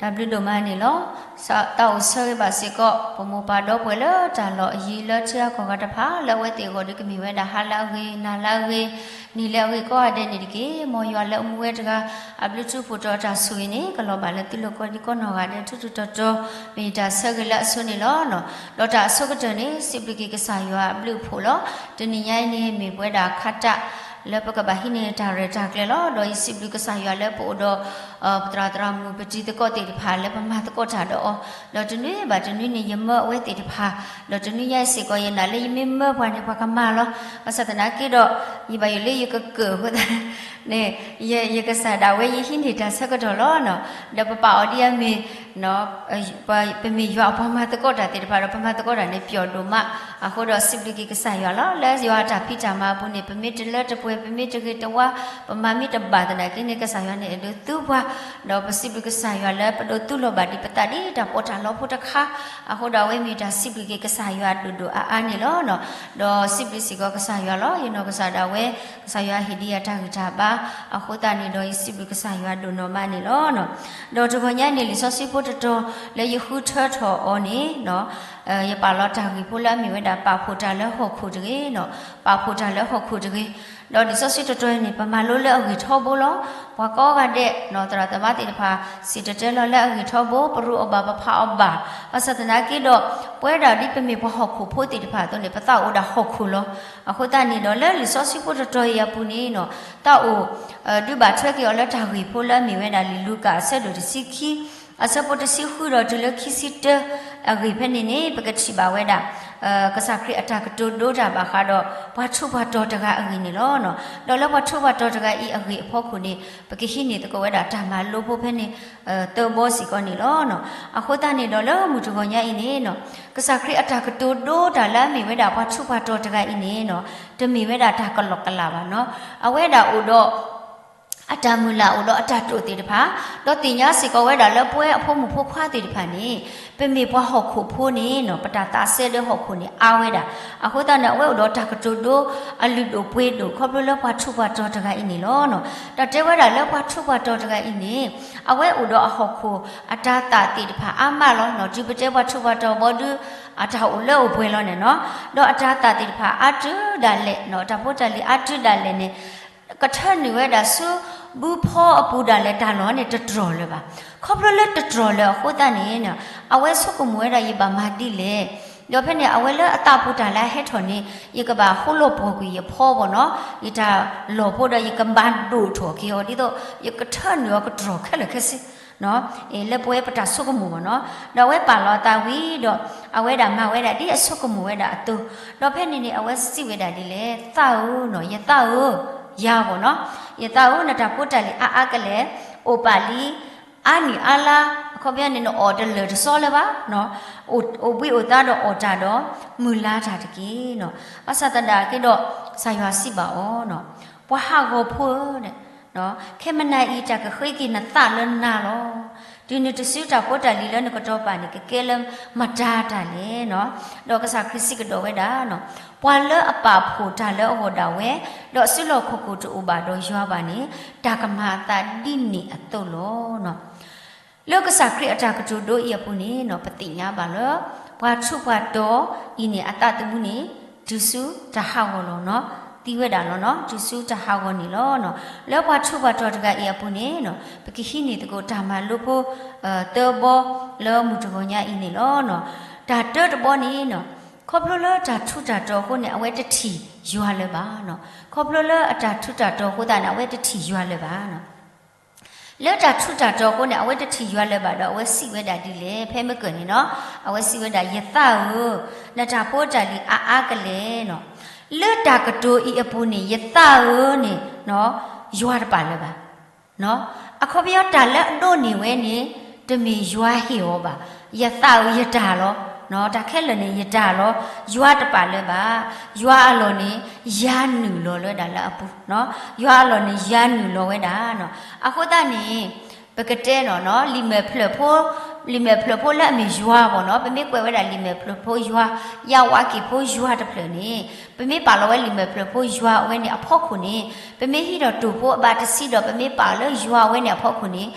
တၢ်ဘျုးဒိၣ်မးန့ၣ်လီၤ. တၢ်အိၣ်ဆၢဂ့ၤဘၣ်စ့ၢ်ကီး ပမိၢ်ပၢ်ဒီပုၢ်ဝဲၢ်လၢတၢ်လီၢ်အယံၤလၢထံဂၤကီၢ်ဂၤတဖၣ် လၢအဝဲသ့ၣ်အဂီၢ်ဒီးကမ့ၢ်ဝဲဒၣ်ဟါလၢအဂ့ၤ နၤလၢအဂ့ၤ နံၤလၢအဂ့ၤကိးဂၤဒဲးန့ၣ်တက့ၢ်. မ်ယွၤလၢအမူဝဲတဂၤ အဘျုးထူးဖှိၣ်တီၤတၢ်ဆိၣ်ဂ့ၤန့ၣ် ကလီၤဘၣ်လၢသုလိၤကိးဒံကိးနီၢ်ဂၤဒဲး ထူးထူးတီၤတီၤ မ့ၢ်တၢ်ဆၢဂ့ၤလၢအဆိန့ၣ်လီၤ. ဒီးတၢ်အဆိကတၢၢ်န့ၣ် စံးဘျုးက့ၤကစၢ်ယွၤအဘျုးအဖှိၣ်လီၤ. တနံၤညါအံၤန့ၣ် မ့ၢ်ပဝဲဒၣ်ခါတၢ် လၢပကဘၣ်ဟံးန့ၢ်တၢ်ရဲၣ်တၢ်ကျဲၤလီၤ. ဒီးယစံးဘျုးကစၢ်ယွၤလၢပအိၣ်ဒီး ပသရၣ်သရၣ်မုၣ်ပတံၤသကိးသ့ၣ်တဖၣ်လၢပမၤသကိးတၢ်ဒီးအီၤ, ဒီးတနွံဘၣ်တနွံန့ၣ် ယမၢအဝဲသ့ၣ်တဖၣ်, ဒီးတနွံညါအံၤစ့ၢ်ကီး ယနာ်လၢယမ့ၢ်မၢပှၤန့ၣ် ပှၤကမၤလီၤ. ဘၣ်ဆၣ်သနာ်က့ဒီး ယဘၣ်ယိၣ်လၢယကကၢၣ်အဃိသတးန့ၣ် ယကစၢ်ဒၣ်ဝဲယဟံးန့ၢ်တၢ်ဆၢကတီၢ်လီၤ. ဒီးပပာ်အီၤဒ်အမ့ၢ် ပမ့ၢ်ယွၤအပှၤမၤသကိးတၢ်သ့ၣ်တဖၣ်ဒီး ပမၤသကိးတၢ်န့ၣ် ပျီဒိၣ်မး, အဃိဒီးစံးဘျုးက့ၤကစၢ်ယွၤလီၤ. လၢယွၤအတၢ်ဖံးတၢ်မၤအပူၤန့ၣ် ပမ့ၢ်တလၢတပှဲၤ ပမ့ၢ်တဂ့ၤတဝါ ပမၤမ့ၢ်တဘၣ်သနာ်က့န့ၣ် ကစၢ်ယွၤန့ၣ်အဲၣ်ဒိးသူပှၤ, ဒီးပစံးဘျုးကစၢ်ယွၤလၢပဒိးသူလီၤဘၣ်ဒံးပသးဒ်တၢ်ပီးတၢ်လီဖိတခါ, အဃိဒီးအဝဲမ့ၢ်တၢ်စံးဘျုးက့ၤကစၢ်ယွၤဒိၣ်ဒိၣ်အါအါန့ၣ်လီၤ. ဒီးစံးဘျုးစ့ၢ်ကီးကစၢ်ယွၤလီၤ. ယနီၢ်ကစၢ်ဒၣ်ဝဲ ကစၢ်ယွၤဟ့ၣ်ဒံးယၤတၢ်ဂံၢ်တၢ်ဘါ, အဃိသတးန့ၣ်ဒီးယစံးဘျုးကစၢ်ယွၤဒိၣ်နီၢ်မးန့ၣ်လီၤ. ဒီးတဂီၤညါန့ၣ် လံာ်စီဆှံဖိတတီၤလၢယဃုထၢထီၣ်အီၤန့ၣ် ယပာ်လီၤတၢ်ဂ့ၢ်ဖိလၢအမ့ၢ်ဝဲဒၣ် ပာ်ဖှိၣ်တၢ်လၢဟီၣ်ခိၣ်တဂ့ၤ, ပာ်ဖှိၣ်တၢ်လၢဟီၣ်ခိၣ်တဂ့ၤ. ဒီးလံာ်စီဆှံတတီၤအံၤန့ၣ် ပမၤလိလၢအဂ့ၢ်ထီဘိလီၤ. ပှၤကိးဂၤဒဲး သရၣ်သမါသ့ၣ်တဖၣ် စံၣ်တဲၤတဲလီၤလၢအဂ့ၢ်ထီဘိ, ပရူးအီၣ်ဘၣ် ပဖးအီၣ်ဘၣ်, ဘၣ်ဆၣ်သနာ်က့ဒီး ပဝဲဒၣ်ဒ်ပမ့ၢ်ပှၤဟီၣ်ခိၣ်ဖိသ့ၣ်တဖၣ်အသိးန့ၣ် ပသးအိၣ်ဒၣ်ဟီၣ်ခိၣ်လီၤ. အဃိသတးန့ၣ်ဒီး လၢလံာ်စီဆှံဖိတတီၤအံၤအပူၤန့ၣ် တၢ်အိၣ်ဒုးဘၣ်ထွဲက့ၤအီၤလၢတၢ်ဂ့ၢ်ဖိလၢအမ့ၢ်ဝဲဒၣ်လံာ်လူၤကၣ်အဆၢဒိၣ်တဆံခံ အဆၢဖိတဆံဃုဒီးတုၤလၢခံဆံတၢ အဂ့ၢ်ဖဲန့ၣ်န့ၣ် ပကထံၣ်ဘၣ်ဝဲဒၣ် ကစၢ်ခရံာ်အတၢ်ကတိၤဒိတၢ်ဘၣ်ဃးဒီး ပှၤထူးပှၤတီၤတဂၤအဂ့ၢ်န့ၣ်လီၤ. ဒီးလၢပှၤထူးပှၤတီၤတဂၤအံၤအဂ့ၢ်အဖီခိၣ်န့ၣ် ပကဟံးန့ၢ်သကိးဝဲဒၣ်တၢ်မၤလိဖိဖဲန့ၣ် သၢဘီစ့ၢ်ကီးန့ၣ်လီၤ. အဃိသတးန့ၣ်ဒီးလၢမုၢ်တဂီၤညါအံၤန့ၣ် ကစၢ်ခရံာ်အတၢ်ကတိၤဒိတၢ်လၢအမ့ၢ်ဝဲဒၣ်ပှၤထူးပှၤတီၤတဂၤအံၤန့ၣ် တမ့ၢ်ဝဲဒၣ်တၢ်ကလီကလးဘၣ်နီၤ. အဝဲဒၣ်အိၣ်ဒီး အတၢ်မုၢ်လၢ်အိၣ်ဒီးအတၢ်တိာ်သ့ၣ်တဖၣ်, ဒီးသ့ၣ်ညါစ့ၢ်ကီးဝဲဒၣ်လၢပဝဲအဖိမုၣ်ဖိခွါသ့ၣ်တဖၣ်န့ၣ် ပမ့ၢ်ပှၤဟီၣ်ခိၣ်ဖိန့ၣ်နီၤ ပတၢ်သးစဲဒီးဟီၣ်ခိၣ်န့ၣ်အါဝဲဒၣ်. အဃိသတးန့ၣ် အဝဲအိၣ်ဒီးတၢ်ကတိၤဒိအလုၢ်ဒိၣ်ပှ့ၤဒိၣ် ခီဖျိလၢပှၤထူးပှၤတီၤတဂၤအံၤန့ၣ်လီၤ. တၢ်တဲဝဲဒၣ်လၢပှၤထူးပှၤတီၤတဂၤအံၤန့ၣ် အဝဲအိၣ်ဒီးအဟီၣ်ခိၣ်အတၤသၣ်သ့ၣ်တဖၣ်အါမးလီၤ. တုၤပတဲပှၤထူးပှၤတီၤဘီဒု အတၢ်အိၣ်လၢအိၣ်ပှဲၤလီၤန့ၣ်နီၤ, ဒီးအတၤသၣ်သ့ၣ်တဖၣ်အါတုၤဒၣ်လဲာ်, တၢ်ဖိတၢ်လံၤအါတုၤဒၣ်လဲာ်န့ၣ် ကထၢနုာ်ဝဲဒၣ်ဆူ ဘုဖီအပူၤဒၣ်လဲာ် တၢ်လီၢ်န့ၣ်တတြီၢ်လၢၤဘၣ်. ခီဖျိလၢတတြီၢ်လၢၤအဃိသတးန့ၣ် အဝဲဆိကမိၣ်ဝဲဒၣ် ယဘၣ်မၤဒ်လဲၣ်. ဒီးဖဲန့ၣ် အဝဲလၢအသးပူၤတၢ်လၢအဟဲထီၣ်န့ၣ် ယကဘၣ်ဃိလီၤပှီၢ်ကွံာ်ယဖီဘီနီၤ, ယတၢ်လီၢ်ဖိဒီး ယကဘၣ်ဒိၣ်ထီၣ်က့ၤအီၤ ဒ်သိးယကထၢနုာ်အီၤကတြီၢ်ခဲလၢာ်ခဲဆ့ လၢပဝဲပတၢ်ဆိကမိၣ်ဘီနီၤ. ဒီးအဝဲပာ်လီၤအသးဝံၤဒီး အဝဲဒၣ်မၤဝဲဒၣ်ဒ်အဆိကမိၣ်ဝဲဒၣ်အသိး, ဒီးဖဲန့ၣ်န့ၣ် အဝဲစံးဝဲဒၣ်ဒ်လဲၣ်, သးဧၢ, ယသးဧၢ, ယၤဘီနီၤ, ယသးဧၢ, နတၢ်ဖိတၢ်လံၤအါအါကလဲာ်, အိၣ်ပာ်လံ အါနံၣ်အါလါ, အခီပညီန့ၣ် နအီၣ်တလၢာ်တစီလၢၤဘၣ်, အိၣ်ဘှံးအိၣ်သါဒီးအီၣ်တၢ်ဒီး မုၢ်လါတၢ်တက့ၢ်. ဘၣ်ဆၣ်သနာ်က့ဒီး ကစၢ်ယွၤစံးဘၣ်အီၤ, ပှၤဟးဂီၤဖိဧၢ, ခဲမနၤအံၤ တၢ်ကဃ့က့ၤနသးလၢနၤလီၤ. တုၤနုၤတစုတၢ်ဖိတၢ်လံၤလၢနကတီၤပာ်န့ၣ် ကကဲလၢမတၤတၢ်လဲၣ်. ဒီးကစၢ်ခရံာ်စံးကဒီးဝဲဒၣ်, ပှၤလၢအပာ်ဖှိၣ်တၢ်လၢအဂီၢ်ဒၣ်ဝဲ, ဒီးအစုလီၢ်ခီၣ်ခိၣ်တအိၣ်ဘၣ်ဒီးယွၤဘၣ်န့ၣ် တၢ်ကမၤအသးဒ်န့ၣ်အသိးလီၤ. လၢကစၢ်ခရံာ်အတၢ်ကတိၤဒိအံၤအပူၤန့ၣ် ပသ့ၣ်ညါဘၣ်လၢ ပှၤထူးပှၤတီၤအံၤန့ၣ် အသးသမူန့ၣ် တုၤဆူတၢ်ဟးဂီၤလီၤ. သံဝဲဒၣ်လီၤ, တုၤဆူတၢ်ဟးဂီၤန့ၣ်လီၤ. လၢပှၤထူးပှၤတီၤတဂၤအံၤအပူၤန့ၣ် ပကဟံးန့ၢ်သကိးတၢ်မၤလိဖိ သၢဘီလၢမုၢ်တဂီၤညါအံၤန့ၣ်လီၤ. တၢ်တၢတဘီန့ၣ် ခီဖျိလၢတၢ်ထူးတၢ်တီၤအဃိန့ၣ် အဝဲတထံၣ်ယွၤလၢၤဘၣ်. ခီဖျိလၢအတၢ်ထူးတၢ်တီၤအဃိသတးန့ၣ် အဝဲတထံၣ်ယွၤလၢၤဘၣ်. လၢတၢ်ထူးတၢ်တီၤအဃိန့ၣ် အဝဲတထံၣ်ယွၤလၢၤဘၣ်ဒီး အဝဲစံးဝဲဒၣ်ဒ်လဲၣ်, ဖဲမ့ၢ်ကၢၢ်န့ၣ်နီၤ, အဝဲစံးဝဲဒၣ်, ယသးဧၢ, နတၢ်ဖိတၢ်လံၤအါအါကလဲာ်နီၤ. လၢတၢ်ကတိၤအံၤအပူၤန့ၣ် ယသးဧၢန့ၣ် ယွၤတပာ်လၢၤဘၣ်. အခီပညီတၢ်လၢအဒိးန့ၢ်ဝဲန့ၣ် တမ့ၢ်ယွၤဟ့ၣ်အီၤဘၣ်. ယသးဧၢ ယတၢ်လီၤ. တၢ်ခဲလၢာ်န့ၣ် ယတၢ်လီၤ. ယွၤတပာ်လၢၤဘၣ်. ယွၤအလီၢ်န့ၣ် ယၤနုာ်လီၤလၢဒၣ်လၢအပူၤ, ယွၤအလီၢ်န့ၣ် ယၤနုာ်လီၤဝဲဒၣ်. အဃိသတးန့ၣ် ပကတဲနီၤ, လံာ်မဲာ်ဖျၢၣ်ဖိ လံာ်မဲာ်ဖျၢၣ်ဖိလၢအမ့ၢ်ယွၤဘၣ်နီၤ, ပမ့ၢ်ကွဲးဝဲဒၣ်လံာ်မဲာ်ဖျၢၣ်ဖိယွၤ, ယဝါက့ၤဖိယွၤတဖျၢၣ်န့ၣ်, ပမ့ၢ်ပာ်လီၤဝဲလံာ်မဲာ်ဖျၢၣ်ဖိယွၤအဝဲန့ၣ်အဖီခိၣ်န့ၣ်, ပမ့ၢ်ဟံးထီၣ်တိၢ်ဖိအဘးတဆံဒီး ပမ့ၢ်ပာ်လၢယွၤအဝဲန့ၣ်အဖီခိၣ်န့ၣ်,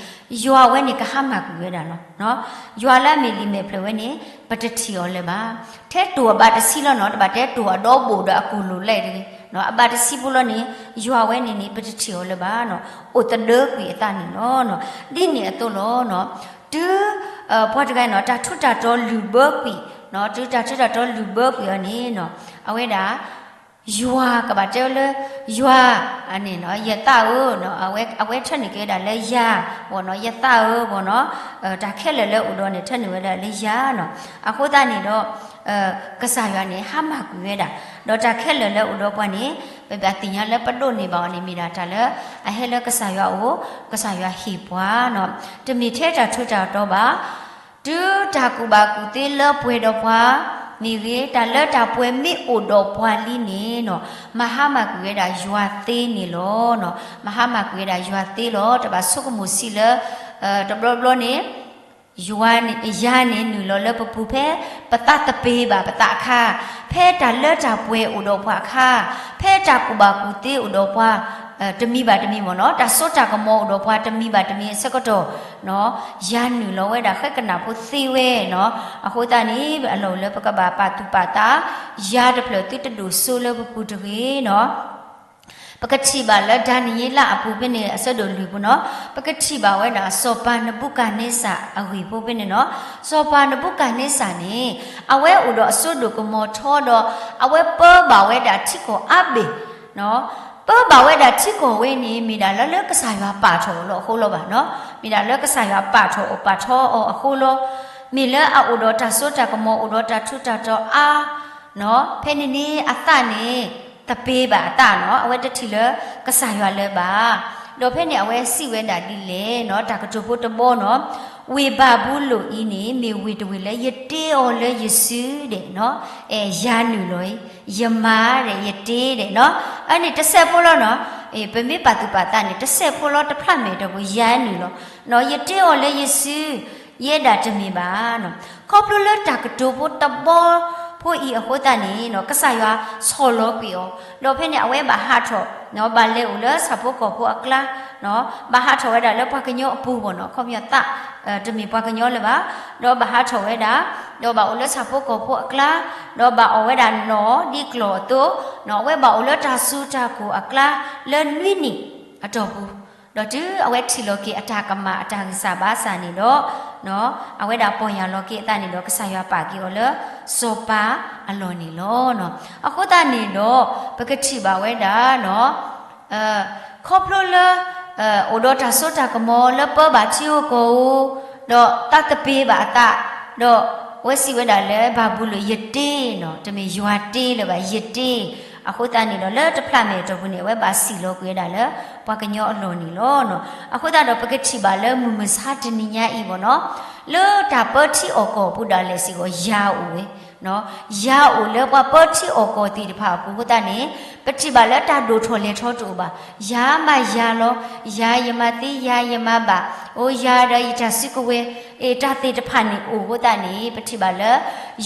ယွၤအဝဲန့ၣ်ကဟါမၢ်ကွံာ်ဝဲဒၣ်လီၤ. ယွၤလၢအမ့ၢ်လံာ်မဲာ်ဖျၢၣ်ဝဲန့ၣ်, ပတထံၣ်အီၤလၢၤဘၣ်. ထဲတိၢ်အဘးတဆံလီၤနီၤ, တဘၣ်တဲတိၢ်အဒီဘိၣ်ဒီးအကိၢ်လိာ်လဲၣ်တဂ့ၤ, အဘးတဆံဖိလီၤန့ၣ်, ယွၤဝဲန့ၣ်န့ၣ် ပတထံၣ်အီၤလၢၤဘၣ်နီၤ, အိၣ်သဒၢကွံာ်အသးန့ၣ်လီၤ. ဒ်န့ၣ်အသိးလီၤ. တုၤ ပှၤတဂၤနီၤ တၢ်ထူးတၢ်တီၤလုၢ်ဘၢကွံာ်, တုၤတၢ်ထူးတၢ်တီၤလုၢ်ဘၢကွံာ်အီၤန့ၣ်, အဝဲဒၣ် ယွၤကဘၣ်တဲလၢ ယွၤန့ၣ်, ယသးဧၢ, အဝဲထၢနုာ်က့ၤဝဲဒၣ်လၢယၤ, ဘၣ်နီၤ, ယသးဧၢ, ဘၣ်နီၤ, တၢ်ခဲလၢာ်လၢအိၣ်ဒီးန့ၣ် ထၢနုာ်ဝဲဒၣ်လၢယၤနီၤ. အဃိသတးန့ၣ်ဒီး ကစၢ်ယွၤန့ၣ် ဟါမၢ်ကွံာ်ဝဲဒၣ်, ဒီးတၢ်ခဲလၢာ်လၢအိၣ်ဒီးပှၤန့ၣ်, ပဘၣ်သ့ၣ်ညါလၢပဒိးန့ၢ်ဘၣ်အီၤန့ၣ် မ့ၢ်ဒၣ်တၢ်လၢ အဟဲလၢကစၢ်ယွၤအအိၣ်, ကစၢ်ယွၤဟ့ၣ်ပှၤနီၤ, တမ့ၢ်ထဲတၢ်ထူးတၢ်တီၤဘၣ်. တုၤတၢ်ကူၣ်ဘၣ်ကူၣ်သ့လၢပှဲၤဒီးပှၤမ့ၢ်ဂ့ၤ, တၢ်လၢတၢ်ပှဲၤမ့ၢ်အိၣ်ဒီးပှၤလံန့ၣ်နီၤ, မၤဟါမၢ်ကွံာ်ဝဲဒၣ်ယွၤသ့န့ၣ်လီၤ. မၤဟါမၢ်ကွံာ်ဝဲဒၣ်ယွၤသ့လီၤ. တဘၣ်ဆိကမိၣ်ဆံးလၢ တဘျီဘျီန့ၣ် ယၤန့ၣ်နုာ်လီၤလၢပပူၤဖဲ ပသးတပ့ၤဘၣ်ပသးအခါ, ဖဲတၢ်လၢတၢ်ပှဲၤအိၣ်ဒီးပှၤအခါ, ဖဲတၢ်ကူၣ်ဘၣ်ကူၣ်သ့အိၣ်ဒီးပှၤ တမံၤဘၣ်တမံၤမ့ၢ်နီၤ, တၢ်စိတၢ်ကမီၤအိၣ်ဒီးပှၤတမံၤဘၣ်တမံၤအဆၢကတီၢ်, ယၤနုာ်လီၤဝဲဒၣ်ဃဲကနၣ်ဖိသ့ဝဲနီၤ. အဃိသတးန့ၣ် အလီၢ်အိၣ်လၢပကဘၣ်ပာ်သူၣ်ပာ်သး, ယၤတဖျၢၣ်သုတဒိၣ်စိလၢပပူၤတဂ့ၤနီၤ. ပကထံၣ်ဘၣ်လၢဒၤနံးယ့လးအပူၤဖဲန့ၣ် အဆၢဒိၣ်လွံၢ်ပူၤနီၤ, ပကထံၣ်ဘၣ်ဝဲဒၣ် စီၤပၤနဘူၤခၣ်န့စၢ်အဂ့ၢ်ဖိဖဲန့ၣ်နီၤ. စီၤပၤနဘူၤခၣ်န့စၢ်န့ၣ် အဝဲအိၣ်ဒီးအစိဒိၣ်ကမီၤထီဒီး အဝဲပၢဘၣ်ဝဲဒၣ်ထံကီၢ်အါဘ့ၣ်, ပၢဘၣ်ဝဲဒၣ်ထံကီၢ်ဝဲန့ၣ် မ့ၢ်ဒၣ်လၢလၢကစၢ်ယွၤပာ်ထီၣ်အီၤလၢအဃိလီၤဘၣ်နီၤ, မ့ၢ်ဒၣ်လၢကစၢ်ယွၤပာ်ထီၣ်အီၤပာ်ထီအီၤအဃိလီၤ. မ့ၢ်လၢအအိၣ်ဒီးတၢ်စိတၢ်ကမီၤ အိၣ်ဒီးတၢ်ထူးတၢ်တီၤအါ ဖဲန့ၣ်န့ၣ် အသးန့ၣ် တပ့ၤဘၣ်အသးနီၤ, အဝဲတထံၣ်လၢကစၢ်ယွၤလၢၤဘၣ်. ဒီးဖဲန့ၣ်အဝဲစံးဝဲဒၣ်ဒ်လဲၣ်နီၤ, တၢ်ကတိၤဖိတဘီနီၤ, ဝ့ၢ်ဘၤဘူလိၣ်အံၤန့ၣ် မ့ၢ်ဝ့ၢ်တဝ့ၢ်လၢယတ့အီၤလၢယစုဒဲးနီၤ, ယၤနုာ်လီၤအံၤ, ယမၤဒဲး ယတ့ဒဲးနီၤ, အန့ၣ်တစဲးဖိလီၤနီၤ, ပမ့ၢ်ပာ်သူၣ်ပာ်သးန့ၣ် တစဲးဖိလီၤ တဖျးမဲာ်တပူၤ ယၤနုာ်လီၤ, ယတ့အီၤလၢယစု, ယဲဒၣ်တမ့ၢ်ဘၣ်နီၤ. ခီဖျိလၢတၢ်ကတိၤဖိတဘီဖိအံၤအဃိသတးန့ၣ်နီၤ, ကစၢ်ယွၤဆီၣ်လီၤကွံာ်အီၤ, ဒီးဖဲန့ၣ်အဝဲဘၣ်ဟးထီၣ်, ဘၣ်လဲၤအိၣ်လၢဆၣ်ဖိကီၢ်ဖိအကျါ, ဘၣ်ဟးထီၣ်ဝဲဒၣ်လၢပှၤကညီအပူၤဘၣ်နီၤ, ခီပညီသး တမ့ၢ်ပှၤကညီလၢၤဘၣ်, ဒီးဘၣ်ဟးထီၣ်ဝဲဒၣ်, ဒီးဘၣ်အိၣ်လၢဆၣ်ဖိကီၢ်ဖိအကျါ, ဒီးဘၣ်အီၣ်ဝဲဒၣ်နီၣ်ဒ်ကျီၢ်အသိး, အဝဲဘၣ်အိၣ်လၢတၢ်စိတၢ်ကမီၤအကျါ လၢနွံနံၣ်အတီၢ်ပူၤ, ဒီးတုၤအဝဲထံၣ်လီၤက့ၤအတၢ်ကမၣ်အတၢ်ဂံၢ်စၢ်ဘါစၢ်န့ၣ်ဒီး, အဝဲဒၣ်ပီၢ်ယၢ်လီၤက့ၤအသးန့ၣ်ဒီး ကစၢ်ယွၤပာ်က့ၤအီၤလၢစီၤပၤအလီၢ်န့ၣ်လီၤ. အဃိသတးန့ၣ်ဒီး ပကထံၣ်ဘၣ်ဝဲဒၣ် ခီဖျိလၢ အိၣ်ဒီးတၢ်စိတၢ်ကမီၤလၢပၢဘၣ်ထံဧိၤကီၢ်ဧိၤ, ဒီးသးတပ့ၤဘၣ်အသး, ဒီးအဝဲစံးဝဲဒၣ်လၢဘၤဘူလိၣ် ယတ့နီၤ, တမ့ၢ်ယွၤတ့လၢၤဘၣ် ယတ့, အဃိသတးန့ၣ်ဒီး လၢတဖျးမဲာ်အတီၢ်ပူၤန့ၣ် အဝဲဘၣ်စံၣ်လီၤကွံာ်ဝဲဒၣ်လၢ ပှၤကညီအလီၢ်န့ၣ်လီၤ. အဃိသတးဒီး ပကထံၣ်ဘၣ်လၢမုၢ်မဆါတနံၤညါအံၤဘၣ်နီၤ, လၢတၢ်ပၢထံအီၣ်ကီၢ်အပူၤဒၣ်လဲာ်စ့ၢ်ကီး ယၤအိၣ်ဝဲ ယၤအိၣ်လၢပှၤပၢထံအီၣ်ကီၢ်သ့ၣ်တဖၣ်အပူၤအဃိသတးန့ၣ်, ပထံၣ်ဘၣ်လၢတၢ်ဒိၣ်ထီၣ်လဲၢ်ထီၣ်တအိၣ်ဘၣ်. ယၤမၤယၤလီၤ, ယၤယမၤသ့ ယၤယမၤဘၣ်, အိၣ်ယၤဒီးယတၢ်စုကဝဲၤ, အ့ၣ် တၢ်သ့ၣ်တဖၣ်န့ၣ်အိၣ်အဃိသတးန့ၣ် ပထံၣ်ဘၣ်လၢ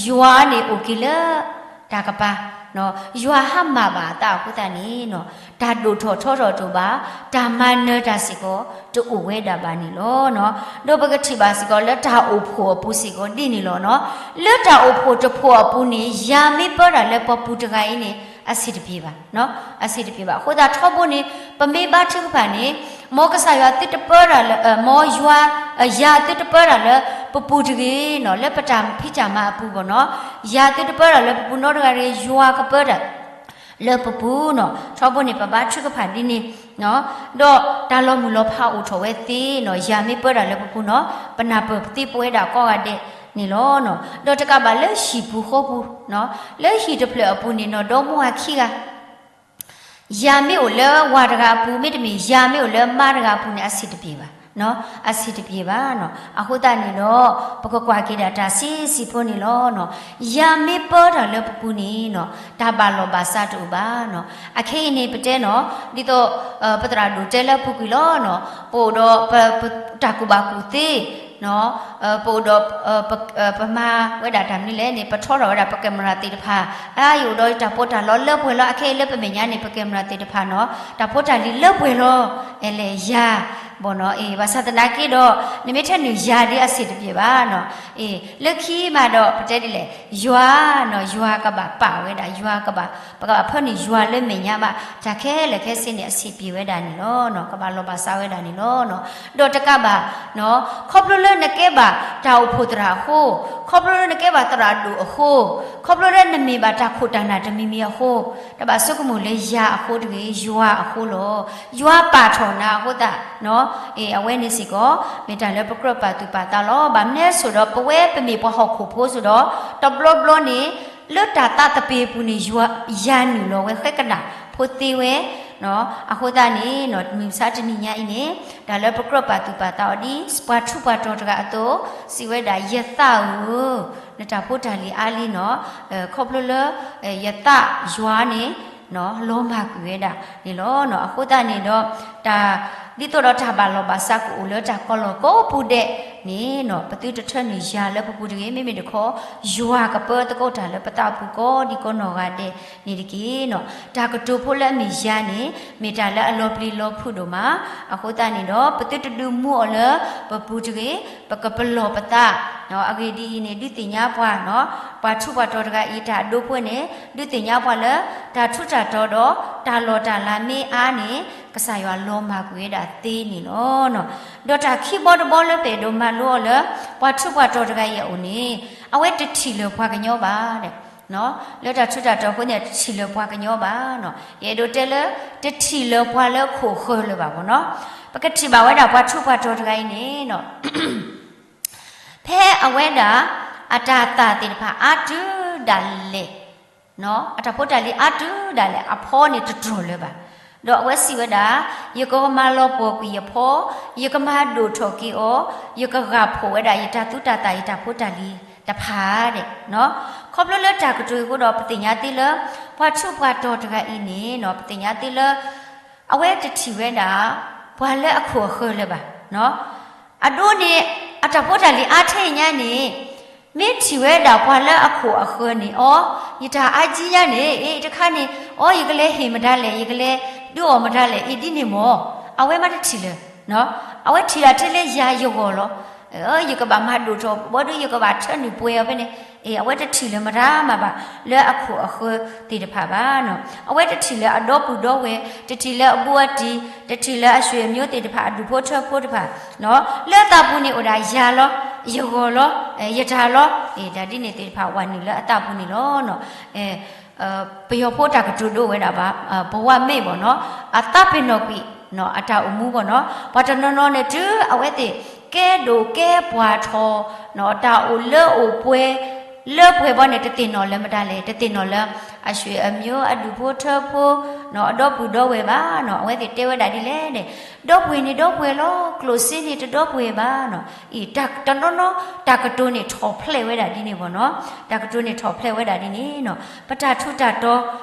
ယွၤန့ၣ်အိၣ်က့ၤလၢ တၢ်ကပၤ, ယွၤဟါမၢ်ဘၣ်အသးအဃိသတးန့ၣ်, တၢ်ဒိၣ်ထီၣ်ထီထီၣ်တအိၣ်ဘၣ်, တၢ်မၤနၢၤတၢ်စ့ၢ်ကီး တအိၣ်ဝဲဒၣ်ဘၣ်န့ၣ်လီၤ. ဒီးပကထံၣ်ဘၣ်စ့ၢ်ကီးလၢတၢ်အိၣ်ဖှိၣ်အပူၤစ့ၢ်ကီးဒ်န့ၣ်လီၤ. လၢတၢ်အိၣ်ဖှိၣ်တဖှိၣ်အပူၤန့ၣ် ယၤမ့ၢ်ပၢတၢ်လၢပပူၤတဂၤအံၤန့ၣ် အဆံးတပ့ၤဘၣ်, အဆံးတပ့ၤဘၣ်. အဃိသတးထီဘိန့ၣ် ပမ့ၢ်ဘါထုကဖၣ်န့ၣ်, မ်ကစၢ်ယွၤသုတပၢတၢ်လၢ, မ်ယွၤ, ယၤသုတပၢတၢ်လၢပပူၤတဂ့ၤနီၤ, လၢပတၢ်ဖံးတၢ်မၤအပူၤဘၣ်နီၤ, ယၤသုတပၢတၢ်လၢပပူၤနီတဂၤတဂ့ၤ, ယွၤကပၢတၢ် လၢပပူၤနီၤ. ထီဘိန့ၣ် ပဘါထုကဖၣ်ဒ်န့ၣ်, ဒီးတၢ်လီၤမုၢ်လီၤဖးအိၣ်ထီၣ်ဝဲသ့နီၤ, ယၤမ့ၢ်ပၢတၢ်လၢပပူၤနီၤ, ပနၢ်ပၢၢ်ပသ့ပဝဲဒၣ်ကိးဂၤဒဲးန့ၣ်လီၤ. ဒီးတကးဘၣ်လၢဟံၣ်ပူၤဃီပူၤ, လၢဟံၣ်တဖျၢၣ်အပူၤန့ၣ် နီၢ်ဒီမါဝၤခံဂၤ ယၤမ့ၢ်အိၣ်လၢဝၤတဂၤအပူၤ, မ့တမ့ၢ် ယၤမ့ၢ်အိၣ်လၢမါတဂၤအပူၤန့ၣ် အဆံးတပ့ၤဘၣ်. အဆင်တပြေဘၣ်နီၤ. အဃိသတးန့ၣ်ဒီး ပကကွၢ်က့ၤဒၣ်တၢ်ဆံးဆံးဖိန့ၣ်လီၤနီၤ. ယၤမ့ၢ်ပၢတၢ်လၢပပူၤန့ၣ်နီၤ တၢ်ဘၣ်လီၢ်ဘၣ်စးတအိၣ်ဘၣ်နီၤ. အခဲအံၤန့ၣ် ပတဲနီၤ ဒ်သိး ပသရၣ်ဒိၣ်တဲလၢအပူၤကွံာ်လီၤနီၤ. ပအိၣ်ဒီး ပ တၢ်ကူၣ်ဘၣ်ကူၣ်သ့ ပအိၣ်ဒီး ပမၤဝဲဒၣ်တၢ်မနုၤလဲၣ်န့ၣ် ပထီထီၣ်ဝဲဒၣ်ပကဲမရၣ်သ့ၣ်တဖၣ် အါယအိၣ်ဒီးတၢ်ပီးတၢ်လီလၢပှဲၤလီၤ. အခဲအံၤလၢပမဲာ်ညါန့ၣ် ပကဲမရၣ်သ့ၣ်တဖၣ်နီၤ တၢ်ဖိတၢ်လံၤလၢပှဲၤလီၤ. အဲလဲၣ်ယၤဘီနီၤ. အ့ ဘၣ်ဆၣ်သနာ်က့ဒီး နမ့ၢ်ထဲနုာ်ယၤဒ်အဆင်တပြေဘၣ်နီၤ. အ့ လၢခံမးဒီး ပတဲဒ်လဲၣ် ယွၤနီၤ ယွၤကဘၣ်ပာ်ဝဲဒၣ် ယွၤကဘၣ် ပကဘၣ်ဖၢနုာ်ယွၤလၢမဲာ်ညါဘၣ် တၢ်ခဲလၢာ်ခဲဆ့န့ၣ် အဆင်ပြေဝဲဒၣ်န့ၣ်လီၤ. ကဘၣ်လီၢ်ဘၣ်စးဝဲဒၣ်န့ၣ်လီၤ. ဒီးတကးဘၣ် ခီဖျိလၢနကဲဘၣ်တၢ်အိၣ်ဖှိၣ်သရၣ်အဃိ, ခီဖျိလၢနကဲဘၣ်သရၣ်ဒိၣ်အဃိ, ခီဖျိလၢနမ့ၢ်ဘၣ်တၢ်ခိၣ်တၢ်နၢ်တမံၤမံၤအဃိ, တဘၣ်ဆိကမိၣ်လၢယၤအဃိတဂ့ၤ, ယွၤအဃိလီၤ. ယွၤပာ်ထီၣ်နၤအဃိသတး, အဝဲန့ၣ်စ့ၢ်ကီး မ့ၢ်တၢ်လၢပကြၢးပာ်သူၣ်ပာ်သးလီၤ. ဘၣ်မနုၤအဃိဒီး ပဝဲပမ့ၢ်ပှၤဟီၣ်ခိၣ်ဖိစ့ၢ်ဒီး တဘျီဘျီန့ၣ် လၢတၢ်သးသပ့ၤအပူၤန့ၣ် ယၤနုာ်လီၤဝဲဃဲကနၣ်ဖိသ့ဝဲ, အဃိသတးန့ၣ် မုၢ်မဆါတနံၤညါအံၤန့ၣ် တၢ်လၢပကြၢးပာ်သူၣ်ပာ်သးအီၤဒ် ပှၤထူးပှၤတီၤတဂၤအသိး စံးဝဲဒၣ် ယသးဧၢ, နတၢ်ဖိတၢ်လံၤအါလံနီၤ, ခီဖျိလၢ ယသးယွၤန့ၣ် လီၤမၢ်ကွံာ်ဝဲဒၣ်န့ၣ်လီၤ. အဃိသတးန့ၣ်ဒီး တၢ် ဒ်သိးဒီးတၢ်ဘၣ်လီၢ်ဘၣ်စးကအိၣ်လၢတၢ်ကီလီၢ်ကိးပူၤဒဲးန့ၣ် ပသုတထၢနုာ်ယၤလၢပပူၤတဂ့ၤ, မ့မ့ၢ်တခီ ယွၤကပၢသကိးတၢ်လၢပသးပူၤကိးဒံကိးနီၢ်ဂၤဒဲးန့ၣ်တက့ၢ်. တၢ်ကတိၤဖိလၢအမ့ၢ်ယၤန့ၣ် မ့ၢ်တၢ်လၢအလီၤပျံၤလီၤဖုးဒိၣ်မး, အဃိသတးန့ၣ်ဒီး ပသုတဒုးမူအီၤလၢပပူၤတဂ့ၤ, ပကပလီၢ်ပသး, အဂ့ၢ်ဒ်အံၤန့ၣ် ဒုးသ့ၣ်ညါပှၤ, ပှၤထူးပှၤတီၤတဂၤအံၤ တၢ်အဒိဖိန့ၣ် ဒုးသ့ၣ်ညါပှၤလၢ တၢ်ထူးတၢ်တီၤဒီး တၢ်လီၢ်တၢ်လၤမ့ၢ်အါန့ၣ် ကစၢ်ယွၤလီၤမၢ်ကွံာ်ဝဲဒၣ်သ့န့ၣ်လီၤ. ဒီးတၢ်ခံဘီတဘီလၢပအဲၣ်ဒိးမၤလိအီၤလၢ ပှၤထူးပှၤတီၤတဂၤအံၤအအိၣ်န့ၣ် အဝဲတထံၣ်လၢၤပှၤကညီဘၣ်. လၢတၢ်ထူးတၢ်တီၤအဃိန့ၣ် တထံၣ်လၢၤပှၤကညီဘၣ်နီၤ. ယအဲၣ်ဒိးတဲလၢ တထံၣ်လၢၤပှၤလၢအခိၣ်အဃၢၤလၢၤဘၣ်ဘီနီၤ. ပကထံၣ်ဘၣ်ဝဲဒၣ်ပှၤထူးပှၤတီၤတဂၤအံၤန့ၣ် ဖဲအဝဲဒၣ် အတၢ်သးသ့ၣ်တဖၣ်အါတုၤဒၣ်လဲာ်, အတၢ်ဖိတၢ်လံၤအါတုၤဒၣ်လဲာ် အဖီန့ၣ်တတြီၢ်လၢၤဘၣ်. ဒီးအဝဲစံးဝဲဒၣ်, ယကမၤလီၤပှီၢ်ကွံာ်ယဖီ, ယကမၤဒိၣ်ထီၣ်က့ၤအီၤ, ယကဂၢ်ဖှိၣ်ဝဲဒၣ်ယတၢ်သူတၢ်သၣ် ယတၢ်ဖိတၢ်လံၤတဖၣ်ဒဲး. ခီဖျိလၢတၢ်ကတိၤအံၤအဃိဒီး ပသ့ၣ်ညါသ့လၢ ပှၤထူးပှၤတီၤတဂၤအံၤန့ၣ် ပသ့ၣ်ညါသ့လၢ အဝဲတထံၣ်ဝဲဒၣ် ပှၤလၢအခိၣ်အဃၢၤလၢၤဘၣ်. အဒိန့ၣ် အတၢ်ဖိတၢ်လံၤအါထဲအံၤညါန့ၣ် မ့ၢ်ထံၣ်ဝဲဒၣ်ပှၤလၢအခိၣ်အဃၢၤန့ၣ် အီ, ယတၢ်အါကံညါန့ၣ် အ့ တခါန့ၣ် အီ ယကလဲၤဟ့ၣ်မတၤလဲၣ် ယကလဲၤဒုးအီၣ်မတၤလဲၣ် အ့ ဒ်န့ၣ်မၢ်. အဝဲမးတထံၣ်လၢၤ. အဝဲထံၣ်ဒၣ်ထဲလၢယၤယဂီၢ်လီၤ. ယကဘၣ်မၤဒိၣ်ထီၣ် ဘီဒုး ယကဘၣ်ထၢနုာ်ပှဲၤအီၤဖဲန့ၣ်, အဝဲတထံၣ်လၢၤမတၤမးဘၣ် လၢအခိၣ်အဃၢၤသ့ၣ်တဖၣ်ဘၣ်. အဝဲတထံၣ်လၢၤအဒီပုၢ်ဒီဝဲၢ်, တထံၣ်လၢၤအဘူးအတံၢ်, တထံၣ်လၢၤအဆွေအမျိုးသ့ၣ်တဖၣ် အဒူၣ်ဖိထၢဖိတဖၣ်, လၢအသးပူၤန့ၣ်အိၣ်ဒၣ်ယၤလီၤ, ယဂီၢ်လီၤ, ယတၢ်လီၤ, တၢ်ဒ်န့ၣ်သ့ၣ်တဖၣ် ဝဲနုာ်လၢအသးပူၤန့ၣ်လီၤ. ပယီၤဖိတၢ်ကတိၤဒိဝဲဒၣ်ဘၣ်, ဘဝမဲ့ဘီနီၤ, အသးပ့ၤနီၣ်ကွံာ် အတၢ်အိၣ်မူဘီနီၤ. ပှၤတနီၤနီၤန့ၣ် တုၤအဝဲသ့ၣ်ကဲဒိၣ်ကဲပှၢ်ထီၣ်, တၢ်အိၣ်လၢအိၣ်ပှဲၤ လၢပှဲၤဘီန့ၣ် တသ့ၣ်နီၣ်လၢၤမတၤလဲၣ်, တသ့ၣ်နီၣ်လၢၤ အဆွေအမျိုး အဒူၣ်ဖိထၢဖိ, အဒီပုၢ်ဒီဝဲၢ်ဘၣ်နီၤ. အဝဲသ့ၣ်တဲဝဲဒၣ်ဒ်လဲၣ်န့ၣ်, ဒီပှ့ၤန့ၣ်ဒီပှ့ၤလီၤ, ကျိၣ်စ့န့ၣ်တဒီပှ့ၤဘၣ်နီၤ. အံၤ တၢ်တနီၤနီၤ တၢ်ကတိၤန့ၣ်ထီၣ်ဖျဲးဝဲဒၣ်ဒ်န့ၣ်ဘီနီၤ, တၢ်ကတိၤန့ၣ်ထီၣ်ဖျဲးဝဲဒၣ်ဒ်န့ၣ်နီၤ. ပတၢ်ထူးတၢ်တီၤ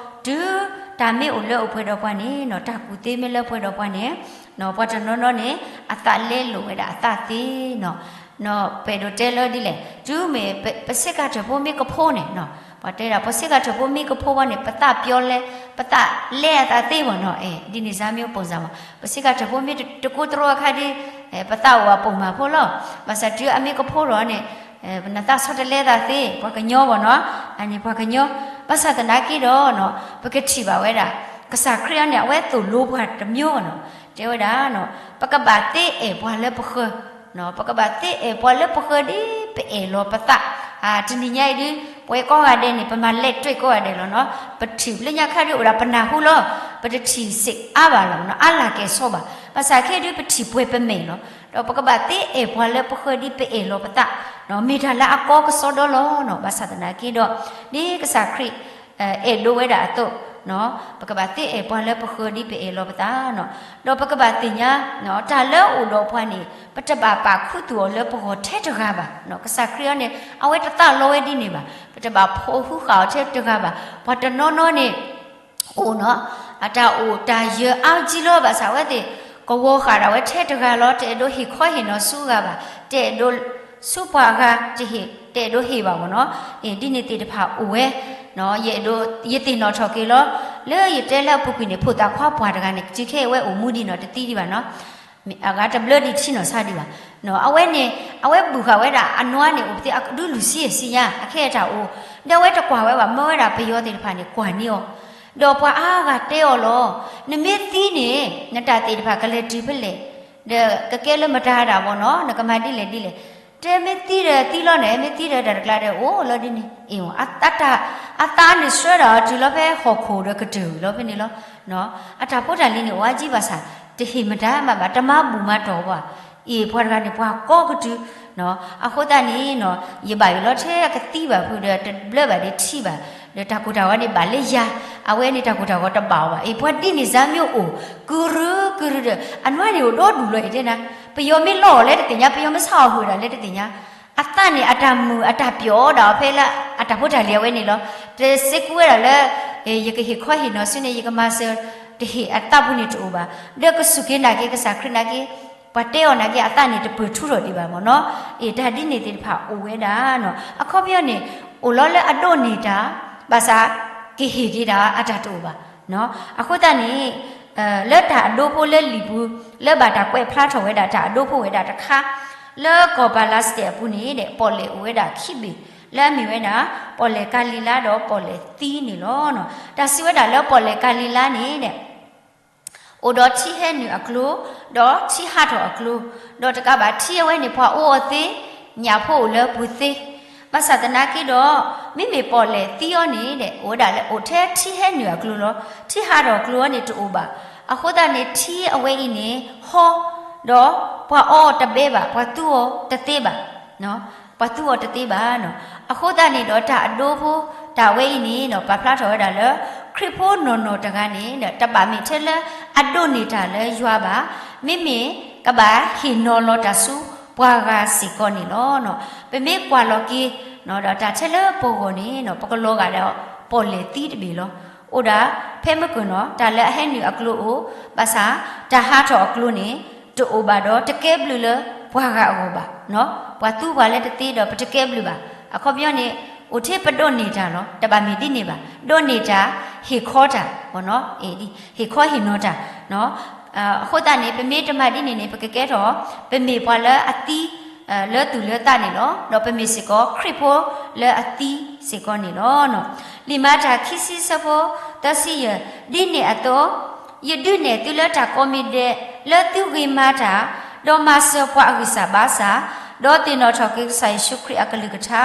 တုၤတၢ်မ့ၢ်အိၣ်လၢအိၣ်ပှဲၤဒီးပှၤန့ၣ်နီၤ, တၢ်ကူၣ်သ့မ့ၢ်လၢပှဲၤဒီးပှၤန့ၣ်, ပှၤတနီၤနီၤန့ၣ် အသးလဲလိာ်ဝဲဒၣ်အသးသ့နီၤ. ပအဲၣ်ဒိးတဲလၢဒ်လဲၣ်, တုၤမ့ၢ်ပဆ့ကၤထၢၣ်ဖိမ့ၢ်ကဖိန့ၣ်, ပှၤတဲဒၣ် ပဆ့ကၤထၢၣ်ဖိမ့ၢ်ကဖိဘီန့ၣ် ပသးပျီလဲ, ပသးလဲအသးသ့ဘီနီၤ. ဒ်န့ၣ်စ့ၢ်မ့ၢ်ပိၢ်စ့ၢ်မး, ပဆ့ကၤထၢၣ်ဖိမ့ၢ်တကိတရီအခါဒီး ပသးအိၣ်အပိၢ်မးဖိလီၤ. ဘၣ်ဆၣ်တုၤအမ့ၢ်ကဖိလီၤန့ၣ် နသးဆီတလဲသးသ့, ပှၤကညီဘီနီၤ, အန့ၣ်ပှၤကညီ. ဘၣ်ဆၣ်သနာ်က့ဒီး ပကထံၣ်ဘၣ်ဝဲဒၣ် ကစၢ်ခရံာ်အံၤန့ၣ် အဝဲသိၣ်လိပှၤတမျိုးဘီနီၤ, တဲဝဲဒၣ် ပကဘၣ်သ့အဲၣ်ပှၤလၢပဃၢၤ, ပကဘၣ်သ့အဲၣ်ပှၤလၢပဃၢၤဒ်ပအဲၣ်လီၤပသး. တနံၤညါအံၤဒုး ပဝဲကိးဂၤဒဲးန့ၣ် ပမၤလဲၤတြဲၤကိးဂၤဒဲးလီၤနီၤ. ပထံၣ်လၢညါခါဒုးအိၣ်ဒၣ်ပနၢ်ဟူလီၤ, ပတထံၣ်စ့ၢ်အါဘၣ်လီၤနီၤ, အါလၢ်ကဲၣ်ဆိးဘၣ်. ဘၣ်ဆၣ်ခဲဒုးပထံၣ်ပှဲၤပမဲာ်လီၤ. ဒီးပကဘၣ်သ့အဲၣ်ပှၤလၢပဃၢၤဒ်ပအဲၣ်လီၤပသး, မ့ၢ်တၢ်လၢအကီကစီဒီလီၤနီၤ. ဘၣ်ဆၣ်သနာ်က့ဒီး ဒ်ကစၢ်ခရံာ် အဲၣ်ဒိးဝဲဒၣ်အသိး ပကဘၣ်သ့အဲၣ်ပှၤလၢပဃၢၤဒ်ပအဲၣ်လီၤပသးနီၤ. ဒီးပကဘၣ်သ့ၣ်ညါ တၢ်လၢအိၣ်ဒီးပှၤန့ၣ် ပတဘၣ်ပာ်ခူသူၣ်အီၤလၢပဂီၢ်ထဲတဂၤဘၣ်. ကစၢ်ခရံာ်အံၤန့ၣ် အဝဲတသးလီဝဲဒ်န့ၣ်ဘၣ်. ပတဘၣ်ဖိးဟုဃာ်အီၤထဲတဂၤဘၣ်. ပှၤတနီၤနီၤန့ၣ် အိၣ်နီၤ အတၢ်အိၣ်တၢ်ယၢၤအါကံလီၤ ဘၣ်ဆၣ်ဝဲသ့ၣ် ကဝီၤဃာ်ဒၣ်ဝဲထဲတဂၤလီၤ. တအဲၣ်ဒိးဟ့ၣ်ခီဟ့ၣ်နီၤဆူအဂၤဘၣ်. တအဲၣ်ဒိးဆူပှၤအဂၤ တဟ့ၣ် တအဲၣ်ဒိးဟ့ၣ်ဘၣ်မ့ၢ်နီၤ. ဒ်န့ၣ်သ့ၣ်တဖၣ်အိၣ်ဝဲ ယအဲၣ်ဒိးယသ့ၣ်နီၣ်ထီၣ်က့ၤလီၤ. လၢယတဲလၢအပူၤကွံာ်န့ၣ် ဖိသၣ်ခွါပှၢ်တဂၤန့ၣ် ကတုၤခဲအံၤဝဲအိၣ်မူဒံးနီၤ တသံဒံးဘၣ်နီၤ. အဂၤတဘျၢဒံးထံနီၤဆါဒံးဘၣ်. အဝဲန့ၣ် အဝဲဘုၣ်ဃာ်ဝဲဒၣ်အနွါန့ၣ် အိၣ်ပသ့ၣ်အကဒုလူၤဆံယဲၢ်ဆံညါ အခဲအံၤတၢ်အိၣ် ဒီးအဝဲတကွၢ်ဝဲဘၣ် မၢဝဲဒၣ်ပယီၤသ့ၣ်တဖၣ်န့ၣ် ကွၢ်န့ၢ်အီၤ. ဒီးပှၤအါဂၤတဲအီၤလီၤ. နမ့ၢ်သံန့ၣ် နတၢ်သ့ၣ်တဖၣ်ကလဲၤတုၤဖဲလဲၣ်, ဒီးကကဲလၢမတၤတၢ်ဘၣ်နီၤ, နကမၤဒ်လဲၣ်ဒ်လဲၣ်. တဲမ့ၢ်သံဒီးသံလီၤန့ၣ်, မ့ၢ်သံဒီးတၢ်တကျါဒီးအိၣ်လီၤဒ်န့ၣ်. အတၢ်, အသးန့ၣ်ဆှၢဒၣ်အီၤတုၤလီၤဖဲဟီၣ်ခိၣ်ဒီးကတၢၢ်လီၤဖဲန့ၣ်လီၤ. အတၢ်ဖိတၢ်လံၤန့ၣ် အိၣ်အါကံဘၣ်ဆၣ် တဟ့ၣ်မတၤမးဘၣ်, တမၤဘူၣ်မၤတီၢ်ဘၣ်. အ့ၣ် ပှၤတဂၤန့ၣ် ပှၤကိးကတုၤ အဃိသတးန့ၣ် ယဘၣ်ယိၣ်လီၤထဲအကသံဘၣ်ဖုးဒီး တဘျၢဘၣ်ဒ်ထံဘၣ်, ဒီးတၢ်ကိၢ်တၢ်ဂီၤန့ၣ်ဘၣ်လၢယၤ, အဝဲန့ၣ်တၢ်ကိၢ်တၢ်ဂီၤတဘၣ်အီၤဘၣ်. အ့ၣ် ပှၤဒ်န့ၣ်စၢ်မ့ၢ်အိၣ် ကုၤရုကုၤရုဒီး အနွါန့ၣ်အိၣ်ဒီဒူၣ်လီၤအံၤတဲနၤ, ပယီၤမ့ၢ်လီအီၤလၢတသ့ၣ်ညါ, ပယီၤမ့ၢ်ဆါအီၤဟုၣ်ဒၣ်လၢတသ့ၣ်ညါ. အသးန့ၣ် အတၢ်မုာ်အတၢ်ပျီၣ်ဒၣ်အီၤဖဲလၢအတၢ်ဖိတၢ်လံၤအဝဲန့ၣ်လီၤ. တစ့ကူဝဲဒၣ်လၢ ယကဟ့ၣ်ခီဟ့ၣ်နီၤဆူန့ၣ် ယကမၤစၢၤတဟ့ၣ်အသးပူၤန့ၣ်တအိၣ်ဘၣ်. ဒီးကစူၢ်က့ၤနာ်က့ၤကစၢ်ခရံာ်နာ်က့ၤ ပှၤတဲအီၤနာ်က့ၤ အသးန့ၣ်တပၢၢ်ထူထီၣ်ဒံးဘၣ်မ့ၢ်နီၤ. အ့ၣ် တၢ်ဒ်န့ၣ်သ့ၣ်တဖၣ်အိၣ်ဝဲဒၣ်နီၤ. အခီပညီန့ၣ် အိၣ်လီၤလၢအဒိးန့ၢ်တၢ် ဘၣ်ဆၣ် ကဟ့ၣ်က့ၤဒၣ်အတၢ်တအိၣ်ဘၣ်. အဃိသတးန့ၣ် လၢတၢ်အဒိဖိလၢလံာ်ပူၤ လၢဘၣ်တၢ်ကွဲးဖျါထီၣ်ဝဲဒၣ်တၢ်အဒိဖိဝဲဒၣ်တခါ လၢကီၢ်ပၤလးစတဲးအပူၤန့ၣ်ဒီး ပီၣ်လဲၣ်အိၣ်ဝဲဒၣ်ခံဘ့ၣ် လၢအမ့ၢ်ဝဲဒၣ် ပီၣ်လဲၣ်ကၤလံၤလါဒီးပီၣ်လဲၣ်သံန့ၣ်လီၤ. တၢ်စံးဝဲဒၣ်လၢပီၣ်လဲၣ်ကၤလံၤလါန့ၣ်ဒီး အိၣ်ဒီးထံဟဲနုာ်အကျိၤ, ဒီးထံဟးထီၣ်အကျိၤ, ဒီးတကးဘၣ်ထံအဝဲန့ၣ် ပှၤအိၣ်အီၤသ့, ညၣ်ဖိအိၣ်လၢပူၤသ့, ဘၣ်ဆၣ်သနာ်က့ဒီး မ့မ့ၢ်ပီၣ်လဲၣ်သံအီၤန့ၣ်ဒီး အိၣ်ဝဲဒၣ်လၢအိၣ်ထဲထံဟဲနုာ်အကျိၤလီၤ. ထံဟးထီၣ်အကျိၤအီၤန့ၣ်တအိၣ်ဘၣ်. အဃိသတးန့ၣ် ထံအဝဲအံၤန့ၣ် ဟီ, ဒီးပှၤအီအီၤတဘဲဘၣ်, ပှၤသူအီၤတသ့ဘၣ် ပှၤသူအီၤတသ့ဘၣ်. အဃိသတးန့ၣ်ဒီး တၢ်အဒိဖိ တၢ်ဝဲအံၤန့ၣ်ဒီး ပာ်ဖျါထီၣ်ဝဲဒၣ်လၢ ခရံာ်ဖိနီၢ်နီၢ်တဂၤန့ၣ်ဒီး တဘၣ်မ့ၢ်ထဲလၢအဒိးန့ၢ်တၢ်လၢယွၤဘၣ်, မ့မ့ၢ်ကဘၣ်ဟ့ၣ်နီၤလီၤတၢ်ဆူပှၤဂၤစ့ၢ်ကီးန့ၣ်လီၤ. ပမ့ၢ်ကွၢ်လီၤက့ၤ ဒီးတၢ်ထဲလၢပဂီၢ်န့ၣ်ဒီး ပကလီၤဂာ်ဒီးပီၣ်လဲၣ်သံတဘ့ၣ်လီၤ. အိၣ်ဒၣ်ဖဲမုၢ်ကၢၢ်နီၤ တၢ်လၢအဟဲနုာ်အကျိၤအိၣ်, ဘၣ်ဆၣ် တၢ်ဟးထီၣ်အကျိၤန့ၣ် တအိၣ်ဘၣ်ဒီးတကဲဘျုးလၢပှၤဂၤအဂီၢ်ဘၣ်. ပှၤသူပှၤလၢတသ့ဒီးပတကဲဘျုးဘၣ်. အခီပညီန့ၣ် အိၣ်ထဲပဒိးန့ၢ်တၢ်လီၤ. တဘၣ်မ့ၢ်ဒ်န့ၣ်ဘၣ်. ဒိးန့ၢ်တၢ်, ဟ့ၣ်ခီတၢ်, ဟ့ၣ်ခီဟ့ၣ်နီၤတၢ်. အဃိသတးန့ၣ် ပမ့ၢ်တမၤဒ်န့ၣ်န့ၣ် ပကကဲထီၣ် ပမ့ၢ်ပှၤလၢအသံ လၢသူၣ်လၢသးန့ၣ်လီၤ. ဒီးပမ့ၢ်စ့ၢ်ကီးခရံာ်ဖိလၢအသံစ့ၢ်ကီးန့ၣ်လီၤ. လံာ်မၤတၢ်ခံဆံဆၢဖိသၢဆံယဲၢ်, ဒ်န့ၣ်အသိး ယဒုးနဲၣ်သုလၢတၢ်ကိးမံၤဒဲး လၢသုဂ့ၤမၤတၢ်, ဒီးမၤစၢၤပှၤအဂံၢ်စၢ်ဘါစၢ်, ဒီးသ့ၣ်နီၣ်ထီၣ်က့ၤကစၢ်ယ့ၣ်ၡူးခရံာ်အကလုၢ်ကထါ,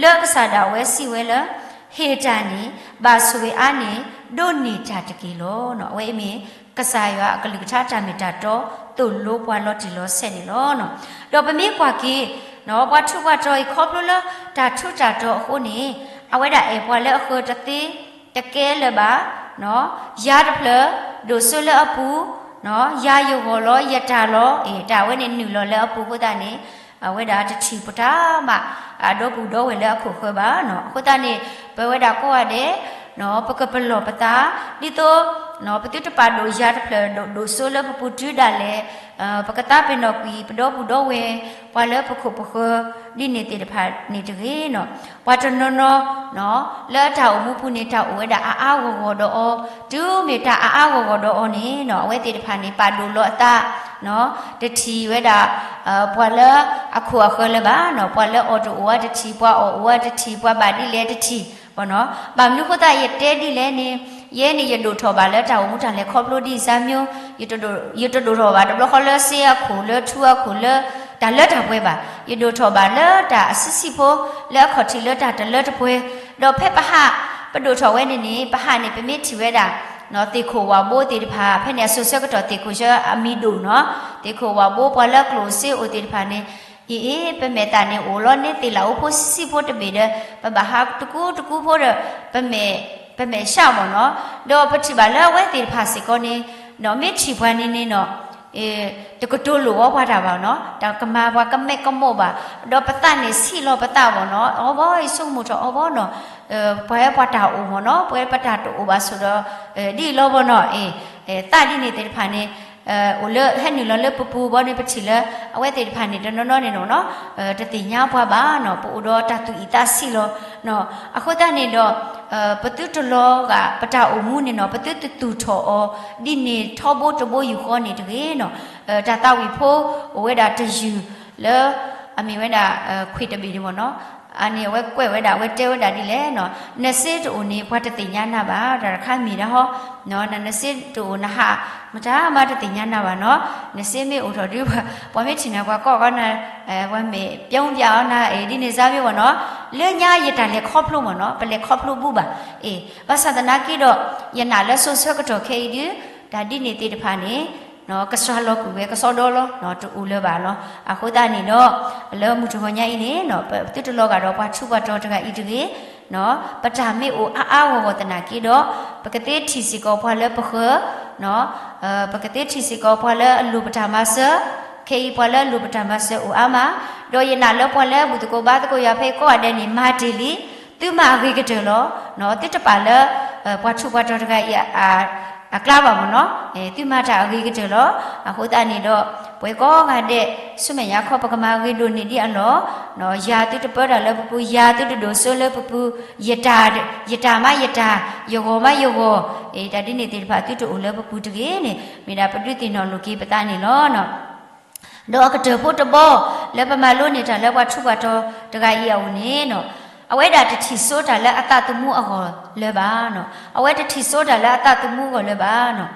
လၢကစၢ်ဒၣ်ဝဲစံးဝဲလၢ ဟ့ၣ်တၢ်န့ၣ် ဘၣ်ဆိၣ်ဂ့ၤအါန့ၢ် ဒိးန့ၢ်တၢ်တက့ၢ်လီၤ. အဝဲအံၤမ့ၢ် ကစၢ်ယွၤအကလုၢ်ကထါတၢ်မ့ၢ်တၢ်တီ သိၣ်လိပှၤလီၤတံၢ်လီၤဆဲးန့ၣ်လီၤ. ဒီးပမ့ၢ်ကွၢ်က့ၤ ပှၤထူးပှၤတီၤအံၤ ခီဖျိလၢတၢ်ထူးတၢ်တီၤအဃိန့ၣ် အဝဲဒၣ်အဲၣ်ပှၤလၢအဃၢၤတသ့ တကဲလၢၤဘၣ် ယၤတဖျၢၣ် ဒိၣ်စိလၢအပူၤ, ယၤယဂီၢ်လီၤ ယတၢ်လီၤ, အ့ၣ် တၢ်ဝဲန့ၣ်နုာ်လီၤလၢအပူၤအဃိသတးန့ၣ် အဝဲဒၣ်တထံၣ်ပတၢ်မး အဒီပုၢ်ဒီဝဲၢ်လၢအခိၣ်ဃၢၤဘၣ်. အဃိသတးန့ၣ် ပဝဲဒၣ်ကိးဂၤဒဲး ပကပလီၢ်ပသး ဒ်သိး ပသုတပာ်ဒိၣ်ယၤတဖျၢၣ် ဒိၣ်စိလၢပပူၤတုၤဒၣ်လဲာ် ပကသးပ့ၤနီၣ်ကွံာ် ပဒီပုၢ်ဒီဝဲၢ် ပှၤလၢပခိၣ်ပဃၢၤ ဒ်န့ၣ်သ့ၣ်တဖၣ်န့ၣ်တဂ့ၤ. ပှၤတနီၤနီၤ လၢတၢ်အိၣ်မူပူၤန့ၣ် တၢ်အိၣ်ဝဲဒၣ်အါအါဂီၢ်ဂီၢ်ဒီးအီၤ, တုၤမ့ၢ်တၢ်အါအါဂီၢ်ဂီၢ်ဒီးအီၤန့ၣ် အဝဲသ့ၣ်တဖၣ်န့ၣ် ပာ်ဒိၣ်လီၤအသး တထံၣ်ဝဲဒၣ် ပှၤလၢအခိၣ်အဃၢၤလၢၤဘၣ်, ပှၤလၢအီၣ်တအိၣ်ဝဲတထံၣ်, ပှၤအီၣ်အိၣ်ဝဲတထံၣ်, ပှၤဘၣ်ဒ်လဲၣ်တထံၣ်. ဘၣ်မနုၤအဃိသတးယတဲဒ်လဲၣ်န့ၣ် ယဲန့ၣ်ယဒိၣ်ထီၣ်ဘၣ်လၢတၢ်အိၣ်မူတၢ်လဲၤခီဖျိဒ်စၢ်မၠိ, ယတဒိၣ်ထီၣ်ဘၣ်တဘျီဃီလၢစ့အခိၣ် လၢထူအခိၣ် လၢတၢ်လၢတၢ်ပှဲၤဘၣ်. ယဒိၣ်ထီၣ်ဘၣ်လၢတၢ်အဆံးဆံးဖိ လၢအခီၣ်ထံးလၢတၢ်တလၢတပှဲၤ, ဒီးဖဲပဟး ပဒိၣ်ထီၣ်ဝဲန့ၣ်န့ၣ် ပဟးန့ၣ် ပမ့ၢ်ထံၣ်ဝဲဒၣ် သ့ၣ်ခိၣ်ဝၣ်ဘိသ့ၣ်တဖၣ် ဖဲန့ၣ်အစိၤဆၢကတီၢ်သ့ၣ်ခိၣ်ဆၢအမံၤဒိၣ်နီၤ, သ့ၣ်ခိၣ်ဝၣ်ဘိပှၤလၢအကျိၣ်စ့အိၣ်သ့ၣ်တဖၣ်န့ၣ် အ့ၣ် ပမဲာ်သၣ်န့ၣ်အိၣ်လီၤန့ၢ်သ့ၣ်လၣ်အိဖိဆံးဆံးဖိတဘ့ၣ်ဒီး ပဘၣ်ဟးတကူတကူဖိဒီး ပမဲာ် ပမဲာ်ဆှးမ့ၢ်နီၤ, ဒီးပထံၣ်ဘၣ်လၢအဝဲသ့ၣ်တဖၣ်စ့ၢ်ကီးန့ၣ်, မ့ၢ်ထံၣ်ပှၤန့ၣ်န့ၣ်နီၤ, တကတိၤလိာ်အီၤပှၤတၢ်ဘၣ်နီၤ, တၢ်ကမၤပှၤကမဲကမိၣ်ဘၣ်, ဒီးပသးန့ၣ်ဆံးလီၤပသးမ့ၢ်နီၤ, အီဘီယဆိကမိၣ်ထီၣ်အီဘီနီၤ, ပှၤဝဲပှၤတၢ်အိၣ်မ့ၢ်နီၤ, ပှၤပတၢ်တအိၣ်ဘၣ်ဆိဒီး, ဒ်အံၤလီၤမ့ၢ်နီၤ, သးဒ်န့ၣ်သ့ၣ်တဖၣ်န့ၣ်, အိၣ်လၢဟဲနုာ်လီၤလၢပပူၤဘီန့ၣ် ပထံၣ်လၢ အဝဲသ့ၣ်တဖၣ်န့ၣ် တနီၤနီၤန့ၣ်နီၤ, တသ့ၣ်ညါပှၤဘၣ်နီၤ, ပအိၣ်ဒီးတၢ်သူၣ်အံၣ်သးဆံးလီၤ, အဃိသတးန့ၣ်ဒီး, ပသုတလီၤဂာ်ပတၢ်အိၣ်မူန့ၣ်နီၤ, ပသုတသူၣ်ထီၣ်အီၤ, ဒ်န့ၣ်ထီဘိတဘိယူၢ်ဃီန့ၣ်တဂ့ၤနီၤ, တၢ်သးဝံၣ်ဖိအိၣ်ဝဲဒၣ်တယုၢ်လၢ, အမ့ၢ်ဝဲဒၣ်, ခွံၣ်တဘ့ၣ်န့ၣ်မ့ၢ်နီၤ, အန့ၣ်အဝဲကွဲးဝဲဒၣ် အဝဲတဲဝဲဒၣ်ဒ်လဲၣ်နီၤ, နစ့တအိၣ်န့ၣ် ပှၤတသ့ၣ်ညါနၤဘၣ်, တၢ်တခါမ့ၢ်ဒၣ်ဟီ, နစ့တအိၣ်နဟး, မတၤမးတသ့ၣ်ညါနၤဘၣ်နီၤ, နစ့မ့ၢ်အိၣ်ထီၣ်ဒုး, ပှၤမ့ၢ်ထံၣ်နၤ ပှၤကိးကီနၤ, ပှၤမ့ၢ်ပျဲပျဲအီၤနၤ, ဒ်န့ၣ်စါမ့ၢ်မ့ၢ်နီၤ, လၢညါယတၢ်လဲၤခီဖျိမ့ၢ်နီၤ, ပလဲၤခီဖျိဘူးဘၣ်, ဘၣ်ဆၣ်သနာ်က့ဒီး, ယနာ်လၢစိၤဆၢကတီၢ်ခဲအံၤဒုး, တၢ်ဒ်န့ၣ်သ့ၣ်တဖၣ်န့ၣ် ကစှၤလီၤကွံာ်ဝဲကစီဒီလီၤ, တအိၣ်လၢၤဘၣ်လီၤ. အဃိသတးန့ၣ်ဒီး, လၢမုၢ်တဂီၤညါအံၤန့ၣ်, ပသုတလီၤဂာ်ဒီးပှၤထူးပှၤတီၤတဂၤအံၤတဂ့ၤ, ပတၢ်မ့ၢ်အိၣ်အါအါဂီၢ်ဂီၢ်သနာ်က့ဒီး, ပကသ့ထံၣ်စ့ၢ်ကီးပှၤလၢပဃၢၤ, ပကသ့ထံၣ်စ့ၢ်ကီးပှၤလၢအလိၣ်ပတၢ်မၤစၢၤ, ခဲအံၤပှၤလၢအလိၣ်ပတၢ်မၤစၢၤအိၣ်အါမး, ဒီးယနာ်လၢပှၤလၢဘူၣ်သကိးဘါသကိးယွၤဖဲအံၤကိးဂၤဒဲးန့ၣ် မၤတ့ၢ်လံ, သုမၤအဂ့ၤကတၢၢ်လီၤ, သုတပာ်လၢ, ပှၤထူးပှၤတီၤတဂၤအံၤ အကျါဘၣ်မ့ၢ်နီၤ, သုမၤတၢ်အဂ့ၤကတၢၢ်လီၤ. အဃိသတးန့ၣ်ဒီး, ပှၤကိးဂၤဒဲး, ဆူမဲာ်ညါခီပကမၤဂ့ၤဒိၣ်န့ၢ်ဒံးအလီၢ်, ယၤသုတပၢတၢ်လၢပပူၤ, ယၤသုတဒိးစိလၢပပူၤ, ယတၢ်, ယတၢ်မးယတၢ်, ယဂီၢ်မးယဂီၢ်, တၢ်ဒ်န့ၣ်သ့ၣ်တဖၣ်သုတအိၣ်လၢပပူၤတဂ့ၤန့ၣ်, မ့ၢ်ဒၣ်ပဒုးသ့ၣ်နီၣ်လိာ်က့ၤပသးန့ၣ်လီၤ. ဒီးအကတၢၢ်ဖိတဘီ, လၢပမၤလိန့ၢ်တၢ်လၢပှၤထူးပှၤတီၤတဂၤအံၤအအိၣ်န့ၣ်, အဝဲဒၣ်တထံၣ်စိတၢ်လၢအသးသမူအဂီၢ်လၢၤဘၣ်, အဝဲတထံၣ်စိတၢ်လၢအသးသမူအဂီၢ်လၢၤဘၣ်.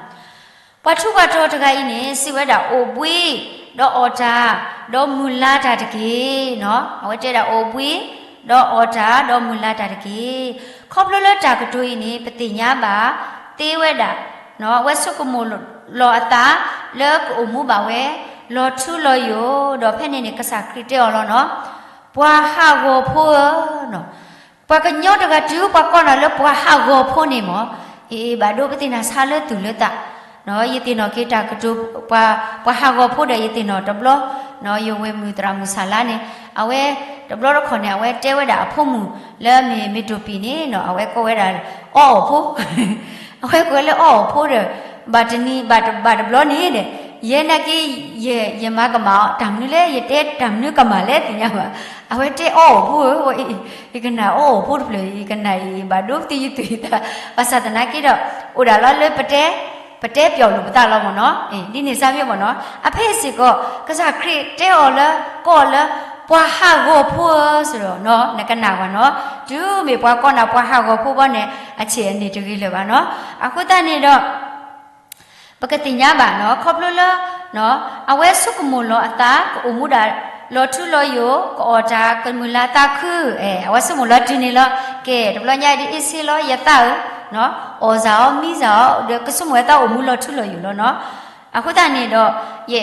ပှၤထူးပှၤတီၤတဂၤအံၤန့ၣ် စံးဝဲဒၣ်အိၣ်ဘှံး, ဒီးအီၣ်တၢ်, ဒီးမုၢ်လါတၢ်တက့ၢ်. အဝဲတဲဒၣ်အိၣ်ဘှံး, ဒီးအီၣ်တၢ်, ဒီးမုၢ်လါတၢ်တက့ၢ်. ခီဖျိလၢတၢ်ကတိၤအံၤန့ၣ် ပသ့ၣ်ညါဘၣ်သ့ဝဲဒၣ်, အဝဲဆိကမိၣ်လီၤအသး, လၢကအိၣ်မူဘၣ်ဝဲ, လီၤထူလီၤယိာ်, ဒီးဖဲန့ၣ်န့ၣ် ကစၢ်ခရံာ်တဲအီၤလီၤနီၤ, ပှၤဟးဂီၤဖိဧၢ, ပှၤကညီတဂၤတုၤ ပှၤကိးနၤလၢပှၤဟးဂီၤဖိန့ၣ်မ့ၢ်, အ့ ဘၣ်ဒိပသ့ၣ်နၤဆါလၢသူၣ်လၢသး, ယသ့ၣ်နီၣ်က့ၤတၢ်ကတိၤ, ပှၤဟးဂီၤဖိဒီးယသ့ၣ်နီၣ်တဘျီ, ယဝဲၢ်မုၣ်သရၣ်မုၣ်ဆၣ်လါန့ၣ်, အဝဲ, တဘျီတခီၣ်န့ၣ် အဝဲတဲဝဲဒၣ်အဖိမုၣ်လၢမ့ၢ်မ့ၢ်တိၢ်ပံၤန့ၣ်နီၤ အဝဲကိးဝဲဒၣ်, အီအီၣ်ဖိ အဝဲကိးဝဲလၢအီအီၣ်ဖိဒီး, ဘၣ်တနံၤ, ဘၣ်တဘျီန့ၣ်ဒီး, ယဲနာ်က့, ယမၤကမၣ်အီၤတၢ်မနုၤလဲၣ်, ယတဲတၢ်မနုၤကမၣ်လဲၣ်သ့ၣ်ညါဘၣ်, အဝဲတဲအီအီၣ်ဖိဧၢ, ယကနၣ်အီအီၣ်ဖိတဖျၢၣ်, ယကနၣ်အံၤ ဘၣ်ဒိပသံယသူၣ်ယသး, ဘၣ်ဆၣ်သနာ်က့ဒီး, အိၣ်ဒၣ်လီၤလၢပတဲ, ပတဲပျီလိာ်ပသးလီၤမ့ၢ်နီၤ, ဒ်န့ၣ်စါမ့ၢ်မ့ၢ်နီၤ, အဖဲစ့ၢ်ကီး, ကစၢ်ခရံာ်တဲအီၤလၢ, ကိးအီၤလၢ, ပှၤဟးဂီၤဖိဧၢ စ့ၢ်ဒီး, နကနၣ်ဝဲနီၤ, တုၤမ့ၢ်ပှၤကိးနၤပှၤဟးဂီၤဖိဘီန့ၣ်, အဆ့ၣ်အန့ၣ်တဂ့ၤလၢၤဘၣ်နီၤ, အဃိသတးန့ၣ်ဒီး ပကသ့ၣ်ညါဘၣ်နီၤ, ခီဖျိလၢ, အဝဲဆိကမိၣ်လီၤအသး ကအိၣ်မူဒၣ်, လီၤထူလီၤယိာ် ကအီၣ်တၢ်ကမုၢ်လၢ်သးခု, အဝဲဆိကမိၣ်လီၤတုၤန့ၣ်လီၤ, ကဲ တဘျီညါဒ်အ့ၣ်စ့လီၤ ယသးဧၢ, အီၣ်စၢ်အီၤမံစၢ်အီၤ ဒီးကဆိကမိၣ်ဝဲသးအိၣ်မူလီၤထူလီၤယိာ်လီၤနီၤ, အဃိသတးန့ၣ်ဒီး,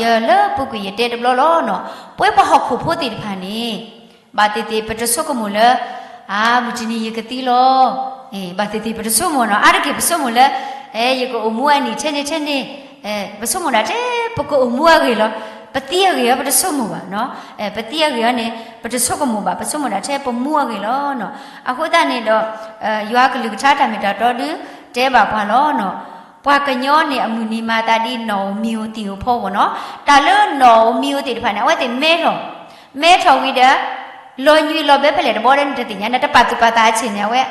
ယလၢပူၤကွံာ်ယတဲတဘျီလီၤနီၤ, ပဝဲပှၤဟီၣ်ခိၣ်ဖိသ့ၣ်တဖၣ်န့ၣ် ဘၣ်သ့ၣ်သ့ၣ်ပတဆိကမိၣ်လၢ, အါ မုၢ်တနံၤယကသံလီၤ, ဘၣ်သ့ၣ်သ့ၣ်ပတဆိကမိၣ်နီၤ, အါတက့ၢ်ပဆိကမိၣ်လၢ, ယကအိၣ်မူအနံၣ်ထဲန့ၣ်ထဲန့ၣ်, ပဆိကမိၣ်ဒၣ်ထဲပကအိၣ်မူအဂ့ၢ်လီၤ, ပသံအဂ့ၢ်အီၤပတဆိကမိၣ်ဘၣ်, ပသံအဂ့ၢ်အီၤန့ၣ် ပတဆိကမိၣ်ဘၣ်, ပဆိကမိၣ်ဒၣ်ထဲပမူအဂ့ၢ်လီၤနီၤ, အဃိသတးန့ၣ်ဒီး, ယွၤကလုၢ်ကထါတၢ်မ့ၢ်တၢ်တီဒုး, တဲဘၣ်ပှၤလီၤနီၤ, ပှၤကညီန့ၣ်အမုၢ်နံၤမၤသးဒ်နီၣ်ဧိၤမံၤဧိၤသံၣ်ဧိၤဖီဧိၤနီၤ, တၢ်လၢနီၣ်ဧိၤမံၤဧိၤသ့ၣ်တဖၣ်န့ၣ် အဝဲသ့ၣ်မဲထီၣ်, မဲထီၣ်ဝံၤဒီး, လီၤညွံးလီၤဘဲဖဲလဲၣ်တဘီဒီးနတသ့ၣ်ညါ, နတပာ်သူၣ်ပာ်သးအဆ့ၣ်န့ၣ် အဝဲ,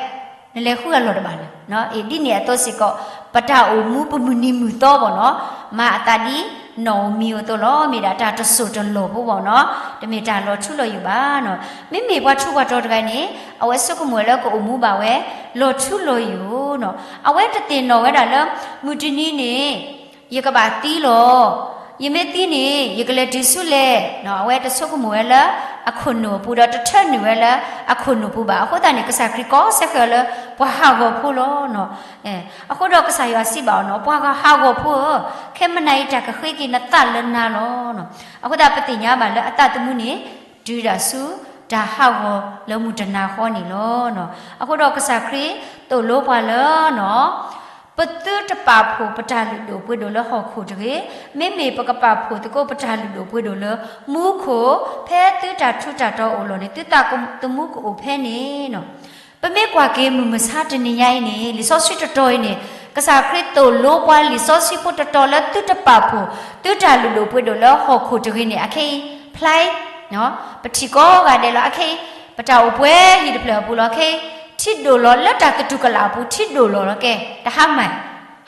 နလဲၤဃုအလီၢ်တဘၣ်လၢၤ, အ့ၣ် ဒ်န့ၣ်အသိးစ့ၢ်ကီး, ပတၢ်အိၣ်မူပမုၢ်နံၤမုၢ်သီဘီနီၤ, မၤအသးဒ်နီၣ်ဧိၤမံၤဧိၤအသိးလီၤ, မ့ၢ်ဒၣ်တၢ်တစိၢ်တလီၢ်ဖိဘီနီၤ, တမ့ၢ်တၢ်လီၤထူလီၤယိာ်ဘၣ်နီၤ, မ့မ့ၢ်ပှၤထူးပှၤတီၤတဂၤန့ၣ်, အဝဲဆိကမိၣ်ဝဲလၢကအိၣ်မူဘၣ်ဝဲ, လီၤထူလီၤယိာ်နီၤ, အဝဲတသ့ၣ်နီၣ်ဝဲဒၣ်လၢ, မုၢ်တနံၤန့ၣ်, ယကဘၣ်သံလီၤ, ယမ့ၢ်သံန့ၣ် ယကလဲၤတုၤဆူလဲၣ်, အဝဲတဆိကမိၣ်ဝဲလၢ, အခိၣ်နူာ်အပူၤဒီးတထၢနုာ်ဝဲလၢ, အခိၣ်နူာ်ပူၤဘၣ်, အဃိသတးန့ၣ် ကစၢ်ခရံာ်ကိးစဲဃဲၤအီၤလၢ, ပှၤဟးဂီၤဖိလီၤနီၤ, အဃိဒီးကစၢ်ယွၤစံးဘၣ်အီၤနီၤ, ပှၤဟးဂီၤဖိဧၢ, ခဲမုၢ်နၤအံၤတၢ်ကဃ့က့ၤနသးလၢနၤလီၤ, အဃိသတးပသ့ၣ်ညါဘၣ်လၢအသးသမူန့ၣ်, တုၤဒၣ်ဆူတၢ်ဟးဂီၤလၢမုၢ်တနၤဃီန့ၣ်လီၤ, အဃိဒီးကစၢ်ခရံာ် သိၣ်လိပှၤလၢနီၤ, ပသုတပာ်ဖှိၣ်ပတၢ်လုၢ်ဒိၣ်ပှ့ၤဒိၣ်လၢဟီၣ်ခိၣ်တဂ့ၤ, မ့မ့ၢ်ပကပာ်ဖှိၣ်သကိးပတၢ်လုၢ်ဒိၣ်ပှ့ၤဒိၣ်လၢမူခိၣ်, ဖဲသုတၢ်ထူးတၢ်တီၤအိၣ်လီၤန့ၣ် သုသးသမူကအိၣ်ဖဲန့ၣ်နီၤ. ပမ့ၢ်ကွၢ်က့ၤမုၢ်မဆါတနံၤညါအံၤန့ၣ် လံာ်စီဆှံတတီၤအံၤန့ၣ် ကစၢ်ခရံာ်သိၣ်လိပှၤလံာ်စီဆှံဖိတတီၤလၢသုတပာ်ဖှိၣ် သုတၢ်လုၢ်ဒိၣ်ပှ့ၤဒိၣ်လၢဟီၣ်ခိၣ်တဂ့ၤန့ၣ် အခဲအံၤ ဖျါ ပထံၣ်ကိးဂၤဒဲးလီၤ. အခဲအံၤ ပတၢ်အိၣ်ပှဲၤဟံၣ်တဖျၢၣ်အပူၤလီၤ. ခဲအံၤ ထံဒိၣ်လီၤလၢတၢ်သတူၢ်ကလာ်အပူၤ ထံဒိၣ်လီၤလီၤကဲ တဟါမၢ်,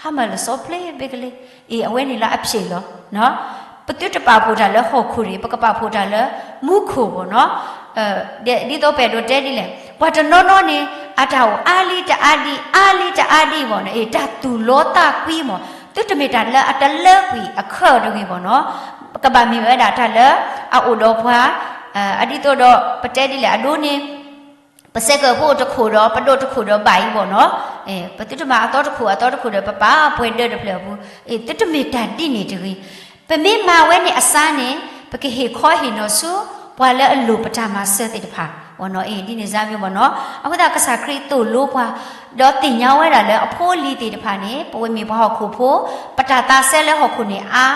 ဟါမၢ်လၢစီဖျ့ဘ့ကလ့, အ့ အဝဲန့ၣ်လၢအဖျဲၣ်လီၤ. ပသုတပာ်ဖှိၣ်တၢ်လၢဟီၣ်ခိၣ်တဂ့ၤ, ပကပာ်ဖှိၣ်တၢ်လၢမူခိၣ်ဘၣ်နီၤ. ဒ်သိးပအဲၣ်ဒိးတဲဒ်လဲၣ်, ပှၤတနီၤနီၤန့ၣ် အတၢ်အိၣ်အါလံတအါဒံး အါလံတအါဒံးဘၣ်နီၤ, အ့ တၢ်သူၣ်လီသးကွံမး, သုတမ့ၢ်တၢ်လၢအတလၢကွံာ်အခၢၣ်တဂ့ၤဘၣ်နီၤ. ကဘၣ်မ့ၢ်ဝဲဒၣ်တၢ်လၢအအိၣ်ဒီးပှၤ အဒ်သိးဒီး ပတဲဒ်လဲၣ် အဒိန့ၣ် ပစဲးကၢၢ်ဖိတခိၣ်ဒီး ပဒိၣ်တခိၣ်ဒီးဘၣ်အံၤဘၣ်နီၤ. ပသုတမၤအသီတခိၣ်အသီတခိၣ်ဒီး ပပာ်ပှဲၤဒၢးတဖျၢၣ်အပူၤ, အ့ သုတမ့ၢ်တၢ်ဒ်န့ၣ်တဂ့ၤ. ပမ့ၢ်မၤဝဲန့ၣ်အစါန့ၣ် ပကဟ့ၣ်ခီဟ့ၣ်နီၤဆူ ပှၤလၢအလိၣ်ပတၢ်မၤစၢၤသ့ၣ်တဖၣ်ဘၣ်နီၤ, အ့ ဒ်န့ၣ်စါမ့ၢ်ဘၣ်နီၤ. အဃိသတးကစၢ်ခရံာ်သိၣ်လိပှၤ ဒီးသ့ၣ်ညါဝဲဒၣ်လၢအဖိအလံၤသ့ၣ်တဖၣ်န့ၣ် ပဝဲမ့ၢ်ပှၤဟီၣ်ခိၣ်ဖိ, ပတၢ်သးစဲလၢဟီၣ်ခိၣ်န့ၣ်အါ,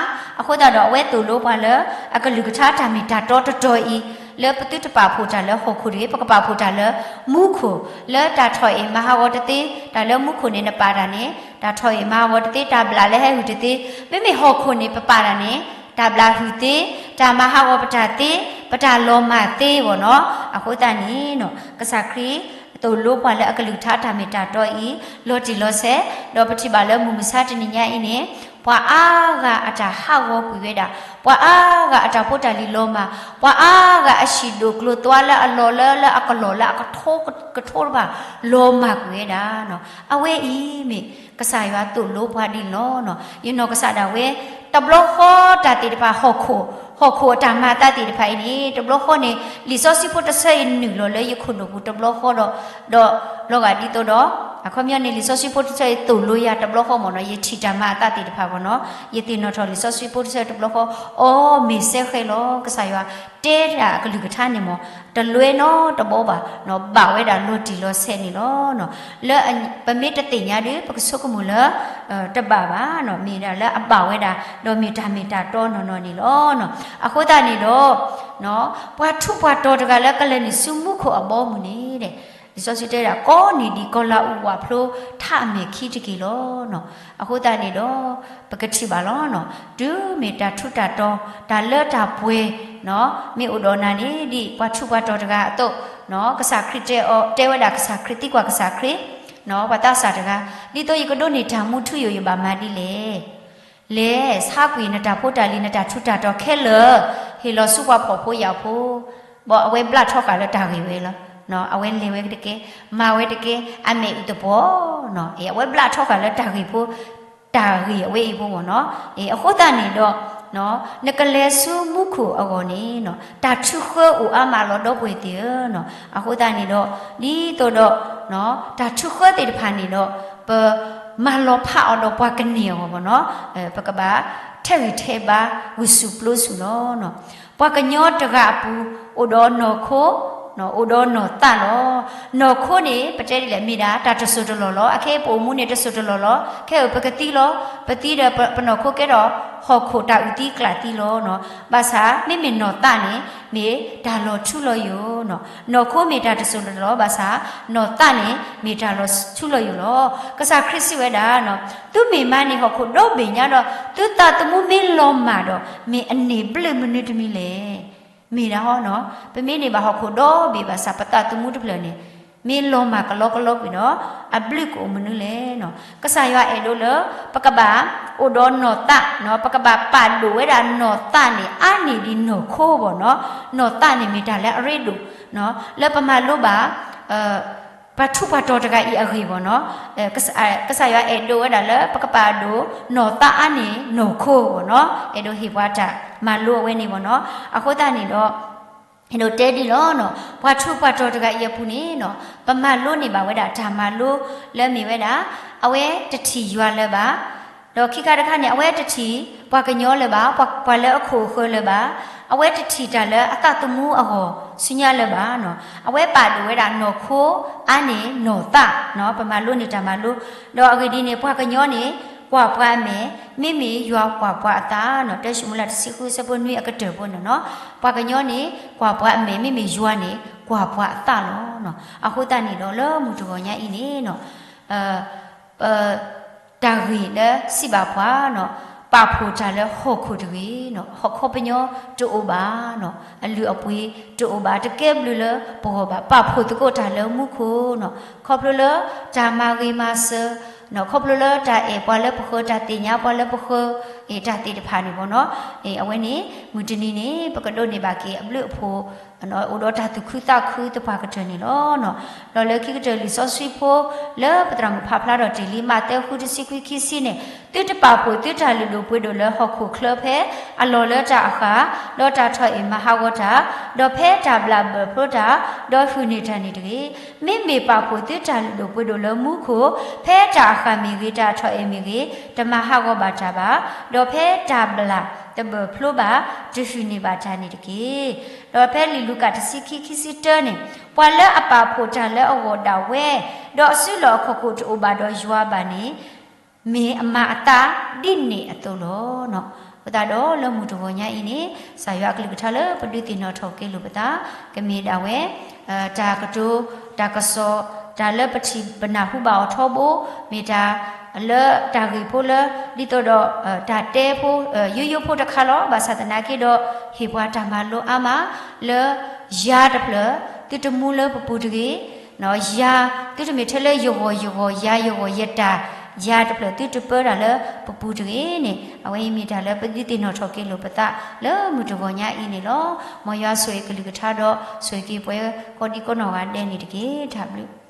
အဃိသတးဒီးအဝဲသိၣ်လိပှၤလၢ အကလုၢ်ကထါတၢ်မ့ၢ်တၢ်တီတတီၤအံၤ လၢပသုတပာ်ဖှိၣ်တၢ်လၢဟီၣ်ခိၣ်တဂ့ၤ, ပကပာ်ဖှိၣ်တၢ်လၢမူခိၣ်, လၢတၢ်ထီၣ်အ့ၣ်မၤဟးဂီၤတသ့, တၢ်လၢမူခိၣ်န့ၣ်နပာ်တၢ်န့ၣ် တၢ်ထီၣ်အ့ၣ်မၤဟးဂီၤတသ့, တၢ်ဘျးလၢဟဲဟုၣ်တသ့, မ့မ့ၢ်ဟီၣ်ခိၣ်န့ၣ် ပပာ်တၢ်န့ၣ် တၢ်ဘျးဟုၣ်သ့, တၢ်မၤဟးဂီၤပတၢ်သ့, ပတၢ်လီၤမၢ်သ့ဘၣ်နီၤ. အဃိသတးန့ၣ် ကစၢ်ခရံာ် သိၣ်လိပှၤလၢအကလုၢ်ကထါတၢ်မ့ၢ်တၢ်တီအံၤ လီၤတံၢ်လီၤဆဲး, ဒီးပထံၣ်ဘၣ်လၢမုၢ်မဆါတနံၤညါအံၤန့ၣ် ပှၤအါဂၤအတၢ်ဟးဂီၤကွံာ်ဝဲဒၣ်, ပှၤအါဂၤအတၢ်ဖိတၢ်လံၤလီၤမၢ်, ပှၤအါဂၤအဟံၣ်ဒိၣ်ကျိၤသွါလၢအလီၢ်လၢလၢအကလီၢ်လၢအကထိကထိတဖၣ် လီၤမၢ်ကွံာ်ဝဲဒၣ်နီၤ. အဝဲအံၤမ့ၢ် ကစၢ်ယွၤသိၣ်လိပှၤဒ်န့ၣ်လီၤနီၤ. ယနီၢ်ကစၢ်ဒၣ်ဝဲ တဘျီဃီတၢ်သ့ၣ်တဖၣ်ဟီၣ်ခိၣ်, ဟီၣ်ခိၣ်အတၢ်မၤအသးသ့ၣ်တဖၣ်အံၤန့ၣ် တဘျီဃီန့ၣ် လံာ်စီဆှံဖိတဆၢအံၤနုာ်လီၤလၢယခိၣ်နူာ်ပူၤတဘျီဃီဒီး, ဒီးလီၤဂာ်ဒ်သိးဒီး အခီပညီန့ၣ် လံာ်စီဆှံဖိတဆၢအံၤသိၣ်လိယၤတဘျီဃီမ့ၢ်နီၤ, ယထံၣ်တၢ်မၤအသးသ့ၣ်တဖၣ်မ့ၢ်နီၤ, ယသ့ၣ်နီၣ်ထီၣ်လံာ်စီဆှံဖိတဆၢတဘျီဃီ, အီ မ့ၢ်စဲဃဲလီၤ ကစၢ်ယွၤ တဲဒၣ်အကလုၢ်ကထါန့ၣ်မ့ၢ် တလွဲနီတဘျီဘၣ်နီၤ, ဘၣ်ဝဲဒၣ်လီၤတံၢ်လီၤဆဲးန့ၣ်လီၤ. လၢပမ့ၢ်တသ့ၣ်ညါဒီး ပကဆိကမိၣ်လၢ တဘၣ်ဘၣ်နီၤ, မ့ၢ်ဒၣ်လၢအဘၣ်ဝဲဒၣ် ဒီးမ့ၢ်တၢ်မ့ၢ်တၢ်တီနီၢ်နီၢ်န့ၣ်လီၤ. အဃိသတးန့ၣ်ဒီး ပှၤထူးပှၤတီၤတဂၤလၢကလဲၤနုာ်ဆူမူခိၣ်အဘီအမုၢ်န့ၣ် လံာ်စီဆှံတဲဒၣ် ကီးနံၤဒံးကီၤလၤအူးဝၣ်ဖျိထးအမဲာ်ခံတက့ၢ်လီၤ. အဃိသတးန့ၣ်ဒီး ပကထံၣ်ဘၣ်လီၤ. တုၤမ့ၢ်တၢ်ထူးတၢ်တီၤ တၢ်လၢတၢ်ပှဲၤ မ့ၢ်အိၣ်ဒီးနၤန့ၣ် ဒ်ပှၤထူးပှၤတီၤတဂၤအသိး ကစၢ်ခရံာ်တဲအီၤ တဲဝဲဒၣ်ကစၢ်ခရံာ်သံကွၢ်ကစၢ်ခရံာ် ပှၤသးစၢ်တဂၤ ဒ်သိးယကဒိးန့ၢ်တၢ်မူထူယိာ်ယဘၣ်မၤဒ်လဲၣ်. လဲၤဆါကွံာ်နတၢ်ဖိတၢ်လံၤ နတၢ်ထူးတၢ်တီၤခဲလၢာ် ဟ့ၣ်လီၤဆူပှၤဖှီၣ်ဖိယာ်ဖိ, ဘၣ်အဝဲဘျးထီဃာ်လၢတၢ်ဂ့ၢ်ဝဲလီၤ. အဝဲလဲၤဝဲတကဲ မၤဝဲတကဲ အမဲာ်အုၣ်သပှီၤ အဝဲဘျးထီဃာ်လၢတၢ်ဂ့ၢ်ဖိ တၢ်ဂ့ၢ်အဝဲအံၤဖိမ့ၢ်နီၤ. အဃိသတးန့ၣ်ဒီး နကလဲၤဆူမူခိၣ်အဂီၢ်န့ၣ် တၢ်ထုဃၢအိၣ်အါမးလီၤ ဒီပုၢ်ဝဲၢ်သ့ၣ်ဧၢ. အဃိသတးန့ၣ်ဒီး ဒ်သိးဒီး တၢ်ထုဃၢသ့ၣ်တဖၣ်န့ၣ်ဒီး ပမၤလီၤဖးအီၤဒီးပှၤကန့ၢ်အဂီၢ်မ့ၢ်နီၤ, ပကဘၣ်ထဲးဂံၢ်ထဲးဘါ ဂုာ်ဆူၣ်ပျိဆူၣ်လီၤ. ပှၤကညီတဂၤအပူၤ အိၣ်ဒီးနီၢ်ခိ အိၣ်ဒီးနီၢ်သးလီၤ. နီၢ်ခိန့ၣ် ပတဲဒ်လဲၣ် မ့ၢ်ဒၣ်တၢ်တစိၢ်တလီၢ်လီၤ. အခဲအံၤပအိၣ်မူန့ၣ်တစိၢ်တလီၢ်လီၤ. ခဲအံၤပကသံလီၤ. ပသံဒီးပနီၢ်ခိကဲထီၣ်ဟီၣ်ခိၣ်တၢ်အုၣ်သံကျၣ်သံလီၤ. ဘၣ်ဆၣ် မ့မ့ၢ်နီၢ်သးန့ၣ် မ့ၢ်တၢ်လီၤထူလီၤယိာ်. နီၢ်ခိမ့ၢ်တၢ်တစိၢ်တလီၢ်လီၤ. ဘၣ်ဆၣ် နီၢ်သးန့ၣ် မ့ၢ်တၢ်လီၤထူလီၤယိာ်လီၤ. ကစၢ်ခရံာ်စံးဝဲဒၣ် သုမ့ၢ်မၤန့ၢ်ဟီၣ်ခိၣ်ဒီဘ့ၣ်ညါဒီး သုသးသမူမ့ၢ်လီၤမၢ်ဒီး မ့ၢ်အန့ၢ်ဘျုးမနုၤတမံၤလဲၣ်. မ့ၢ်ဒၣ်ဟီနီၤ, ပမ့ၢ်န့ၢ်ဘၣ်ဟီၣ်ခိၣ်ဒီဘ့ၣ်ဘၣ်ဆၣ် ပသးသမူတဖျၢၣ်န့ၣ် မ့ၢ်လီၤမၢ်ကလီကလီကွံာ်ဒီး အဘျုးကအိၣ်မနုၤလဲၣ်. ကစၢ်ယွၤအဲၣ်ဒိးလၢ ပကဘၣ်အိၣ်ဒီးနီၢ်သး, ပကဘၣ်ပာ်ဒိၣ်ဝဲဒၣ်နီၢ်သးန့ၣ် အါန့ၢ်ဒံးနီၢ်ခိဘၣ်နီၤ. နီၢ်သးန့ၣ်မ့ၢ်တၢ်လၢအရ့ဒိၣ် လၢပမၤလိဘၣ် ပှၤထူးပှၤတီၤတဂၤအံၤအဂ့ၢ်ဘၣ်နီၤ. ကစၢ်ယွၤအဲၣ်ဒိးဝဲဒၣ်လၢ ပကပာ်ဒိၣ်နီၢ်သးအါန့ၢ်နီၢ်ခိဘၣ်နီၤ. အဲၣ်ဒိးဟ့ၣ်ပှၤတၢ်မၤလိအဝဲန့ၣ်ဘၣ်နီၤ. အဃိသတးန့ၣ်ဒီး အဲၣ်ဒိးတဲဒ်လီၤနီၤ, ပှၤထူးပှၤတီၤတဂၤအံၤအပူၤန့ၣ်နီၤ, ပမၤလိန့ၢ်ဘၣ်ဝဲဒၣ်တၢ်မၤလိလၢမ့ၢ်ဝဲဒၣ် အဝဲတထံၣ်ယွၤလၢၤဘၣ်. ဒီးခံခါတခါန့ၣ် အဝဲတထံၣ်ပှၤကညီလၢၤဘၣ်, ပှၤလၢအခိၣ်အဃၢၤလၢၤဘၣ်. အဝဲတထံၣ်တၢ်လၢအသးသမူအဂီၢ်ဆူညါလၢၤဘၣ်နီၤ. အဝဲပာ်ဒိၣ်ဝဲဒၣ်နီၢ်ခိအါန့ၢ်နီၢ်သးနီၤ, ပမၤလိန့ၢ်တၢ်မၤလိ, ဒီးအဂ့ၢ်ဒ်န့ၣ် ပှၤကညီန့ၣ် ကွၢ်ပှၤအမဲာ်, မ့မ့ၢ်ယွၤကွၢ်ပှၤအသးနီၤ. တၢ်ၡမူၤလၢ်တဆံဃုဆၢဖိနွံအကတၢၢ်ဖိန့ၣ်နီၤ, ပှၤကညီန့ၣ် ကွၢ်ပှၤအမဲာ်, မ့မ့ၢ်ယွၤန့ၣ် ကွၢ်ပှၤအသးလီၤ. အဃိသတးန့ၣ်ဒီး လၢမုၢ်တဂီၤညါအံၤန့ၣ်နီၤ ပ တၢ်ဂ့ၢ်လၢစံးဘၣ်ပှၤနီၤ, ပာ်ဖှိၣ်တၢ်လၢဟီၣ်ခိၣ်တဂ့ၤနီၤ, ဟီၣ်ခိၣ်ပညီတအိၣ်ဘၣ်နီၤ, အလုၢ်အပှ့ၤတအိၣ်ဘၣ်, တကဲဘျုးလၢပဂီၢ်ဘၣ်, ပာ်ဖှိၣ်သကိးတၢ်လၢမူခိၣ်နီၤ, ခီဖျိလၢတၢ်မၤဂ့ၤမၤစၢၤနီၤ, ခီဖျိလၢတၢ်အဲၣ်ပှၤလၢပဃၢၤ, တၢ်သ့ၣ်ညါပှၤလၢပဃၢၤ, အ့ၣ် တၢ်သ့ၣ်တဖၣ်န့ၣ်ဘၣ်နီၤ, အ့ၣ် အဝဲန့ၣ် မုၢ်တနံၤန့ၣ် ပကဒိးန့ၢ်ဘၣ်က့ၤအဘျုးအဖှိၣ် အိၣ်ဒီးတၢ်သူၣ်ခုသးခုသပှၢ်ကတၢၢ်န့ၣ်လီၤ. ဒီးလၢခံကတၢၢ်လံာ်စီဆှံဖိ လၢပသရၣ်မုၣ်ဖးဖျါထီၣ်တ့ၢ်လံ မးသဲဃုတဆံခွံခံဆံန့ၣ်, သုတပာ်ဖှိၣ်သုတၢ်လုၢ်ဒိၣ်ပှ့ၤဒိၣ်လၢဟီၣ်ခိၣ်ချၢဖဲအလီၢ်လၢတၢ်အဃၢ်, ဒီးတၢ်ထီၣ်အ့ၣ်မၤဟးဂီၤတၢ်, ဒီးဖဲတၢ်ဘျၣ်ဘၢၣ်ဖျိတၢ်, ဒီးဟုၣ်န့ၢ်တၢ်န့ၣ်တဂ့ၤ. မ့မ့ၢ်ပာ်ဖှိၣ်သုတၢ်လုၢ်ဒိၣ်ပှ့ၤဒိၣ်လၢမူခိၣ်, ဖဲတၢ်အဃၢ်မ့ၢ်ဂ့ၤ, တၢ်ထီၣ်အ့ၣ်မ့ၢ်ဂ့ၤ, တမၤဟးဂီၤဘၣ်တၢ်ဘၣ်, ဒီးဖဲတၢ်ဘျၣ်တဘၢၣ်ဖျိဘၣ်, တဟုၣ်န့ၢ်ဘၣ်တၢ်န့ၣ်တက့ၢ်. ဒီးဖဲလံာ်လူၤကၣ်တဆံခံ ခံဆံတၢန့ၣ်, ပှၤလၢအပာ်ဖှိၣ်တၢ်လၢအဂီၢ်ဒၣ်ဝဲ, ဒီးအစုလီၢ်အခီၣ်ခိၣ်တအိၣ်ဘၣ်ဒီးယွၤဘၣ်န့ၣ်, မ့ၢ်အမၤအသးဒ်န့ၣ်အသိးလီၤ. အဃိသတးဒီးလၢမုၢ်တဂီၤညါအံၤန့ၣ်, ကစၢ်ယွၤအကလုၢ်ကထါလၢပဒုးသ့ၣ်နီၣ်ထီၣ်က့ၤလိာ်ပသး, ကမ့ၢ်ဒၣ်ဝဲ တၢ်ကတိၤ, တၢ်ကစီၣ်, တၢ်လၢပထံၣ်ပနၢ်ဟူဘၣ်အီၤထီဘိ, မ့ၢ်တၢ်လၢတၢ်ဂ့ၢ်ဖိလၢ ဒ်သိးဒီး တၢ်တဲဖိ ယိယိဖိတခါလီၤ. ဘၣ်ဆၣ်သနာ်က့ဒီး ဟ့ၣ်ပှၤတၢ်မၤလိအါမးလၢ ယၤတဖျၢၣ် သုတမူလၢပပူၤတဂ့ၤ, ယၤ သုတမ့ၢ်ထဲလၢယဂီၢ်ယဂီၢ် ယၤယဂီၢ်ယတၢ်, ယၤတဖျၢၣ်သုတပၢတၢ်လၢပပူၤတဂ့ၤန့ၣ်, အဝဲအံၤမ့ၢ်တၢ်လၢပဒုးသ့ၣ်နီၣ်ထီၣ်က့ၤလိာ်ပသး လၢမုၢ်တဂီၤညါအံၤန့ၣ်လီၤ. မ်ယွၤဆိၣ်ဂ့ၤကလုၢ်ကထါဒီး ဆိၣ်ဂ့ၤက့ၤပှၤကိးဒံကိးနီၢ်ဂၤဒဲးန့ၣ်တက့ၢ်. တၢ်ဘျုး